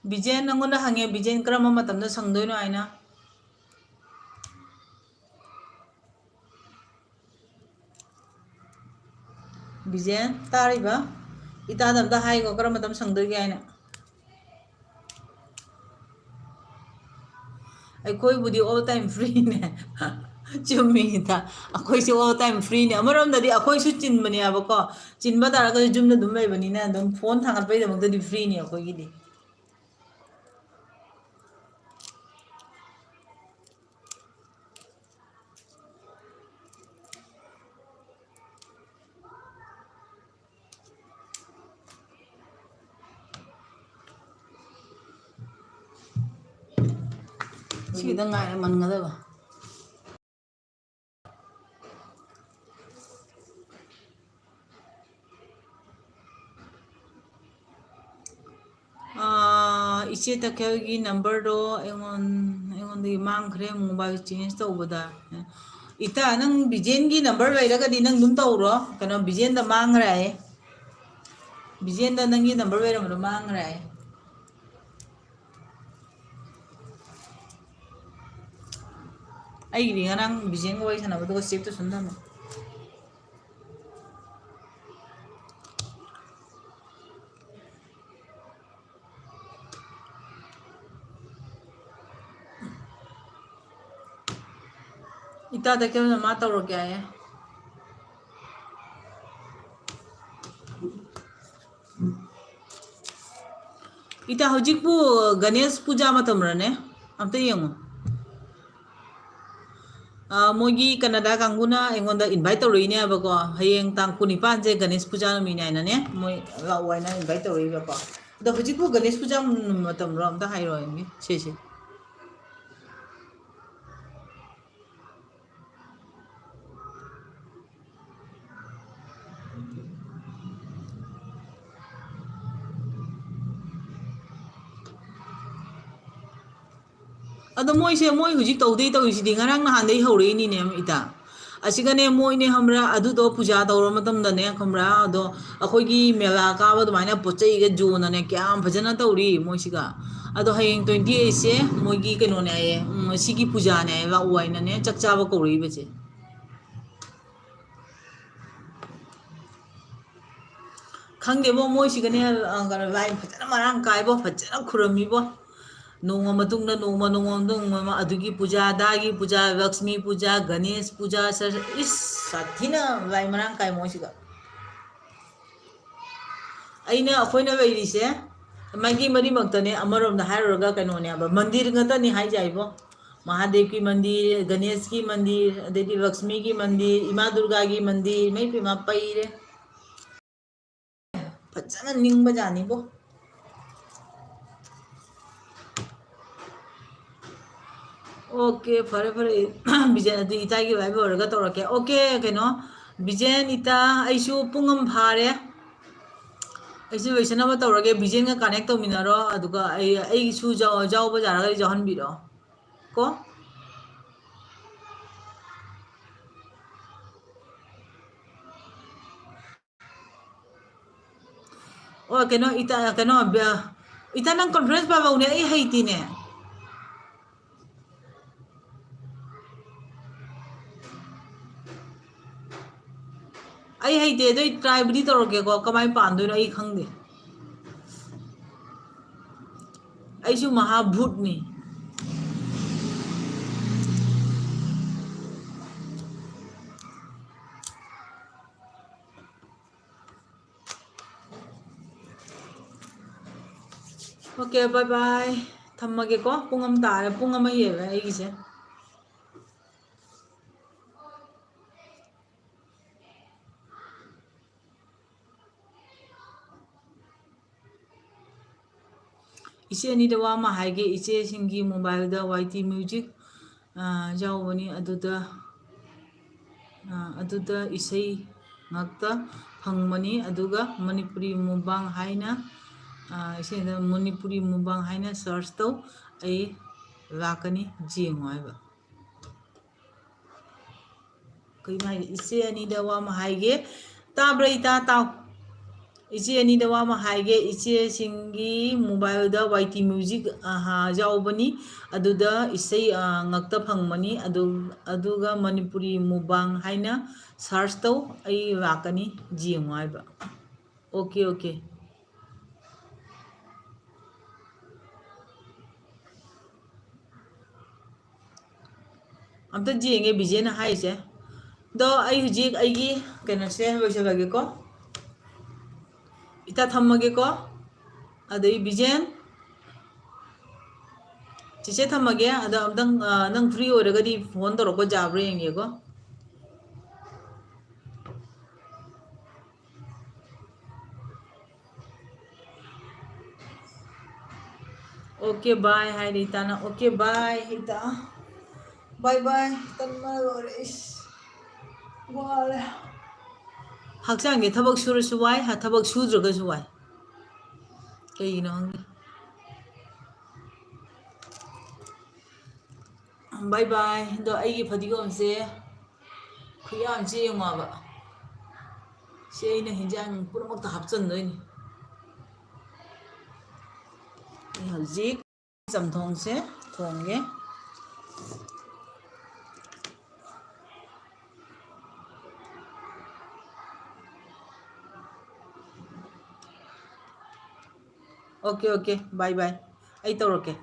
ꯕꯤꯖꯦꯟ ꯅꯪꯉꯣꯟꯗ ꯍꯪꯉꯦ, ꯕꯤꯖꯦꯟ ꯀꯔꯝꯕ ꯃꯇꯝꯗ ꯁꯪꯗꯣꯏꯅꯣ ꯍꯥꯏꯅ꯫ ꯕꯤꯖꯦꯟ, ꯇꯥꯔꯤꯕ? ꯏꯇꯥꯗ ꯑꯝꯇ ꯍꯥꯏꯒꯣ, ꯀꯔꯝꯕ ꯃꯇꯝ ꯁꯪꯗꯣꯏꯒꯦ ꯍꯥꯏꯅ꯫ ꯑꯩꯈꯣꯏꯕꯨꯗꯤ all time free ꯅꯦ꯫ ꯆꯨꯝꯃꯤ ꯏꯇꯥ, ꯑꯩꯈꯣꯏꯁꯦ all time free ꯅꯦ꯫ ꯑꯃꯔꯣꯝꯗꯗꯤ ꯑꯩꯈꯣꯏꯁꯨ ꯆꯤꯟꯕꯅꯦꯕꯀꯣ, ꯆꯤꯟꯕ ꯇꯥꯔꯒꯁꯨ ꯌꯨꯝꯗ ꯑꯗꯨꯝ ꯂꯩꯕꯅꯤꯅ ꯑꯗꯨꯝ ꯐꯣꯟ ꯊꯥꯡꯒꯠꯄꯩꯗꯃꯛꯇꯗꯤ free ꯅꯦ ꯑꯩꯈꯣꯏꯒꯤꯗꯤ꯫ ꯁꯤꯗ ꯉꯥꯏꯔꯦ ꯃꯟꯒꯗꯕ꯫ ꯑꯥ, ꯏꯆꯦ ꯇꯈꯦꯜꯒꯤ ꯅꯝꯕꯔꯗꯣ ꯑꯩꯉꯣꯟ-, ꯑꯩꯉꯣꯟꯗꯒꯤ ꯃꯥꯡꯈ꯭ꯔꯦ, ꯃꯣꯕꯥꯏꯜ ꯆꯦꯟꯖ ꯇꯧꯕꯗ꯫ ꯏꯇꯥ, ꯅꯪ ꯕꯤꯖꯦꯟꯒꯤ ꯅꯝꯕꯔ ꯂꯩꯔꯒꯗꯤ ꯅꯪ ꯑꯗꯨꯝ ꯇꯧꯔꯣ꯫ ꯀꯩꯅꯣ, ꯕꯤꯖꯦꯟꯗ ꯃꯥꯡꯈ꯭ꯔꯦ ꯍꯥꯏꯌꯦ꯫ ꯕꯤꯖꯦꯟꯗ ꯅꯪꯒꯤ ꯅꯝꯕꯔ ꯂꯩꯔꯝꯕꯗꯣ ꯃꯥꯡꯈ꯭ꯔꯦ ꯍꯥꯏꯌꯦ꯫ ꯑꯩꯒꯤꯗꯤ ꯉꯔꯥꯡ ꯕꯤꯖꯦꯟꯒ ꯋꯥꯔꯤ ꯁꯥꯟꯅꯕꯗꯨꯒ ꯁꯦꯞꯇ ꯁꯨꯝ ꯊꯝꯃꯦ꯫ ꯏꯇꯥꯗ ꯀꯩꯅꯣ ꯃꯥ ꯇꯧꯔꯒꯦ ꯍꯥꯏꯌꯦ꯫ ꯏꯇꯥ, ꯍꯧꯖꯤꯛꯄꯨ ꯒꯅꯦꯁ ꯄꯨꯖꯥ ꯃꯇꯝꯔꯅꯦ? ꯑꯝꯇ ꯌꯦꯡꯉꯨ꯫ ꯑ, ꯃꯣꯏꯒꯤ ꯀꯅꯥꯗꯥ ꯀꯥꯡꯕꯨꯅ ꯑꯩꯉꯣꯟꯗ invite ꯇꯧꯔꯛꯏꯅꯦꯕꯀꯣ꯫ ꯍꯌꯦꯡ ꯇꯥꯡ ꯀꯨꯟꯅꯤꯄꯥꯟꯁꯦ ꯒꯅꯦꯁ ꯄꯨꯖꯥ ꯅꯨꯃꯤꯠꯅꯦ ꯍꯥꯏꯅꯅꯦ, ꯃꯣꯏ ꯂꯥꯛꯑꯣ ꯍꯥꯏꯅ invite ꯇꯧꯔꯛꯏꯕꯀꯣ꯫ ꯑꯗꯣ ꯍꯧꯖꯤꯛꯄꯨ ꯒꯅꯦꯁ ꯄꯨꯖꯥ ꯃꯇꯝꯔꯣ? ꯑꯝꯇ ꯍꯥꯏꯔꯛꯑꯣ ꯁꯤꯁꯦ꯫ ꯑꯗꯣ ꯃꯣꯏꯁꯦ, ꯃꯣꯏ ꯍꯧꯖꯤꯛ ꯇꯧꯗꯣꯏ ꯇꯧꯔꯤꯁꯤꯗꯤ ꯉꯔꯥꯡ ꯅꯍꯥꯟꯗꯩ ꯍꯧꯔꯛꯏꯅꯤꯅꯦ ꯏꯇꯥ꯫ ꯑꯁꯤꯒꯅꯦ, ꯃꯣꯏꯅꯦ ꯈꯪꯕ꯭ꯔꯥ, ꯑꯗꯨꯗꯣ ꯄꯨꯖꯥ ꯇꯧꯔ ꯃꯇꯝꯗꯅꯦ ꯈꯪꯕ꯭ꯔꯥ, ꯑꯗꯣ ꯑꯩꯈꯣꯏꯒꯤ ꯃꯦꯂꯥ ꯀꯥꯕ ꯑꯗꯨꯃꯥꯏꯅ ꯄꯣꯠ ꯆꯩꯒ ꯌꯣꯟꯅꯅꯦ ꯀꯌꯥꯝ ꯐꯖꯅ ꯇꯧꯔꯤ ꯃꯣꯏꯁꯤꯒ꯫ ꯑꯗꯣ ꯍꯌꯦꯡ twenty eight ꯁꯦ ꯃꯣꯏꯒꯤ ꯀꯩꯅꯣꯅꯦ ꯍꯥꯏꯌꯦ, ꯎꯝ, ꯁꯤꯒꯤ ꯄꯨꯖꯥꯅꯦ ꯍꯥꯏꯌꯦ, ꯂꯥꯛꯑꯣ ꯍꯥꯏꯅꯅꯦ ꯆꯥꯛ ꯆꯥꯕ ꯀꯧꯔꯛꯏꯕꯁꯦ꯫ ꯈꯪꯗꯦꯕꯣ, ꯃꯣꯏꯁꯤꯒꯅꯦ, ꯑ, ꯀꯩꯅꯣ, ꯂꯥꯏ ꯐꯖꯅ ꯃꯔꯥꯡ ꯀꯥꯏꯕꯣ, ꯐꯖꯅ ꯈꯨꯔꯝꯃꯤꯕꯣ꯫ ꯅꯣꯡꯃ ꯃꯇꯨꯡꯗ ꯅꯣꯡꯃ, ꯅꯣꯡꯃ ꯃꯇꯨꯡꯗ ꯅꯣꯡꯃ, ꯑꯗꯨꯒꯤ ꯄꯨꯖꯥ, ꯑꯗꯥꯒꯤ ꯄꯨꯖꯥ, ꯂꯛꯁꯃꯤ ꯄꯨꯖꯥ, ꯒꯅꯦꯁ ꯄꯨꯖꯥ, ꯁꯔ-, ꯏꯁ, ꯁꯥꯊꯤꯅ ꯂꯥꯏ ꯃꯔꯥꯡ ꯀꯥꯏ ꯃꯣꯏꯁꯤꯒ꯫ ꯑꯩꯅ, ꯑꯩꯈꯣꯏꯅ ꯂꯩꯔꯤꯁꯦ ꯃꯥꯏꯀꯩ ꯃꯔꯤꯃꯛꯇꯅꯦ, ꯑꯃꯔꯣꯝꯗ ꯍꯥꯏꯔꯨꯔꯒ ꯀꯩꯅꯣꯅꯦꯕ, ꯃꯟꯗꯤꯔ ꯉꯥꯛꯇꯅꯤ ꯍꯥꯏꯁꯦ ꯍꯥꯏꯕꯣ꯫ ꯃꯍꯥꯗꯦꯕꯀꯤ ꯃꯟꯗꯤꯔ, ꯒꯅꯦꯁꯀꯤ ꯃꯟꯗꯤꯔ, ꯑꯗꯩꯗꯤ ꯂꯛꯁꯃꯤꯒꯤ ꯃꯟꯗꯤꯔ, ꯏꯃꯥ ꯗꯨꯔꯒꯥꯒꯤ ꯃꯟꯗꯤꯔ, ꯏꯃꯩ ꯄꯦꯝꯃ ꯄꯩꯔꯦ꯫ ꯐꯖꯅ ꯅꯤꯡꯕꯖꯥꯠꯅꯤꯕꯣ꯫ ꯑꯣꯀꯦ, ꯐꯔꯦ, ꯐꯔꯦ꯫ ꯕꯤꯖꯦꯟ, ꯑꯗꯨ ꯏꯇꯥꯒꯤ live ꯂꯣꯏꯔꯒ ꯇꯧꯔꯛꯀꯦ꯫ ꯑꯣꯀꯦ, ꯀꯩꯅꯣ, ꯕꯤꯖꯦꯟ, ꯏꯇꯥ, ꯑꯩꯁꯨ ꯄꯨꯡ ꯑꯃ ꯐꯥꯔꯦ꯫ ꯑꯩꯁꯨ ꯂꯣꯏꯁꯤꯟꯅꯕ ꯇꯧꯔꯒꯦ꯫ ꯕꯤꯖꯦꯟꯒ connect ꯇꯧꯃꯤꯟꯅꯔꯣ, ꯑꯗꯨꯒ ꯑꯩ, ꯑꯩꯒꯤꯁꯨ ꯌꯥꯎ-, ꯌꯥꯎꯕ ꯌꯥꯔꯒꯗꯤ ꯌꯥꯎꯍꯟꯕꯤꯔꯛꯑꯣ ꯀꯣ꯫ ꯑꯣ, ꯀꯩꯅꯣ, ꯏꯇꯥ, ꯀꯩꯅꯣ, ꯕ-, ꯏꯇꯥ, ꯅꯪ conference ꯄꯥꯕꯧꯅꯦ, ꯑꯩ ꯍꯩꯇꯦꯅꯦ꯫ ꯑꯩ ꯍꯩꯇꯦ, ꯑꯗꯨ ꯑꯩ try ꯕꯨꯗꯤ ꯇꯧꯔꯛꯀꯦꯀꯣ, ꯀꯃꯥꯏꯅ ꯄꯥꯟꯗꯣꯏꯅꯣ ꯑꯩ ꯈꯪꯗꯦ꯫ ꯑꯩꯁꯨ ꯃꯍꯥ ꯚꯨꯠꯅꯤ꯫ Okay, bye bye. ꯊꯝꯃꯒꯦꯀꯣ, ꯄꯨꯡ ꯑꯃ ꯇꯥꯔꯦ, ꯄꯨꯡ ꯑꯃ ꯍꯦꯜꯂꯦ ꯑꯩꯒꯤꯁꯦ꯫ ꯏꯆꯦ ꯑꯅꯤꯗ ꯋꯥ ꯑꯃ ꯍꯥꯏꯒꯦ, ꯏꯆꯦꯁꯤꯡꯒꯤ mobile ꯗ Y T Music, ꯑ, ꯌꯥꯎꯕꯅꯤ, ꯑꯗꯨꯗ, ꯑ, ꯑꯗꯨꯗ ꯏꯁꯩ ꯉꯥꯛꯇ ꯐꯪꯕꯅꯤ, ꯑꯗꯨꯒ ꯃꯅꯤꯄꯨꯔꯤ ꯃꯨꯛꯕꯥꯡ ꯍꯥꯏꯅ, ꯑ, ꯏꯁꯩꯗ ꯃꯅꯤꯄꯨꯔꯤ ꯃꯨꯛꯕꯥꯡ ꯍꯥꯏꯅ search ꯇꯧ, ꯑꯩ ꯂꯥꯛꯀꯅꯤ, ꯌꯦꯡꯉꯣ ꯍꯥꯏꯕ꯫ ꯀꯩꯅꯣ ꯍꯥꯏꯁꯦ? ꯏꯆꯦ ꯑꯅꯤꯗ ꯋꯥ ꯑꯃ ꯍꯥꯏꯒꯦ꯫ ꯇꯥꯕ꯭ꯔꯥ, ꯏꯇꯥ? ꯇꯥꯎ꯫ ꯏꯆꯦ ꯑꯅꯤꯗ ꯋꯥ ꯑꯃ ꯍꯥꯏꯒꯦ꯫ ꯏꯆꯦꯁꯤꯡꯒꯤ mobile ꯗ Y T Music, ꯑꯍꯥ, ꯌꯥꯎꯕꯅꯤ꯫ ꯑꯗꯨꯗ ꯏꯁꯩ, ꯑ, ꯉꯛꯇ ꯐꯪꯕꯅꯤ꯫ ꯑꯗꯨ, ꯑꯗꯨꯒ ꯃꯅꯤꯄꯨꯔꯤ ꯃꯨꯛꯕꯥꯡ ꯍꯥꯏꯅ search ꯇꯧ꯫ ꯑꯩ ꯂꯥꯛꯀꯅꯤ꯫ ꯌꯦꯡꯉꯣ ꯍꯥꯏꯕ꯫ Okay, okay꯫ ꯑꯝꯇ ꯌꯦꯡꯒꯦ ꯕꯤꯖꯦꯅ ꯍꯥꯏꯁꯦ꯫ ꯑꯗꯣ ꯑꯩ ꯍꯧꯖꯤꯛ ꯑꯩꯒꯤ ꯀꯩꯅꯣꯁꯦ ꯂꯣꯏꯁꯤꯜꯂꯒꯦꯀꯣ꯫ ꯏꯇꯥ ꯊꯝꯃꯒꯦꯀꯣ꯫ ꯑꯗꯩ ꯕꯤꯖꯦꯟ, ꯆꯤꯆꯦ ꯊꯝꯃꯒꯦ꯫ ꯑꯗꯣ ꯑꯝꯇꯪ, ꯑ, ꯅꯪ free ꯑꯣꯏꯔꯒꯗꯤ phone ꯇꯧꯔꯛꯄ ꯌꯥꯕ꯭ꯔꯥ ꯌꯦꯡꯒꯦꯀꯣ꯫ Okay, bye ꯍꯥꯏꯔꯦ ꯏꯇꯥꯅ꯫ Okay, bye ꯏꯇꯥ꯫ Bye bye꯫ ꯇꯟꯕꯅ ꯂꯣꯏꯔꯦ꯫ ꯏꯁ, ꯋꯥꯔꯦ꯫ ꯍꯛꯆꯥꯡꯁꯦ ꯊꯕꯛ ꯁꯨꯔꯁꯨ ꯋꯥꯏ, ꯊꯕꯛ ꯁꯨꯗ꯭ꯔꯒꯁꯨ ꯋꯥꯏ꯫ ꯀꯩꯒꯤꯅꯣ ꯈꯪꯗꯦ꯫ ꯕꯥꯏ ꯕꯥꯏ꯫ ꯑꯗꯣ ꯑꯩꯒꯤ ꯐꯗꯤꯒꯣꯝꯁꯦ ꯈꯨꯌꯥꯝꯁꯦ ꯌꯦꯡꯉꯣꯕ꯫ ꯁꯤ ꯑꯩꯅ ꯍꯤꯟꯖꯥꯡ ꯄꯨꯝꯅꯃꯛꯇ ꯍꯥꯞꯆꯤꯟꯗꯣꯏꯅꯤ꯫ ꯑꯩ ꯍꯧꯖꯤꯛ ꯆꯝꯊꯣꯡꯁꯦ ꯊꯣꯡꯒꯦ꯫ Okay, okay, bye bye. ꯑꯩ ꯇꯧꯔꯛꯀꯦ꯫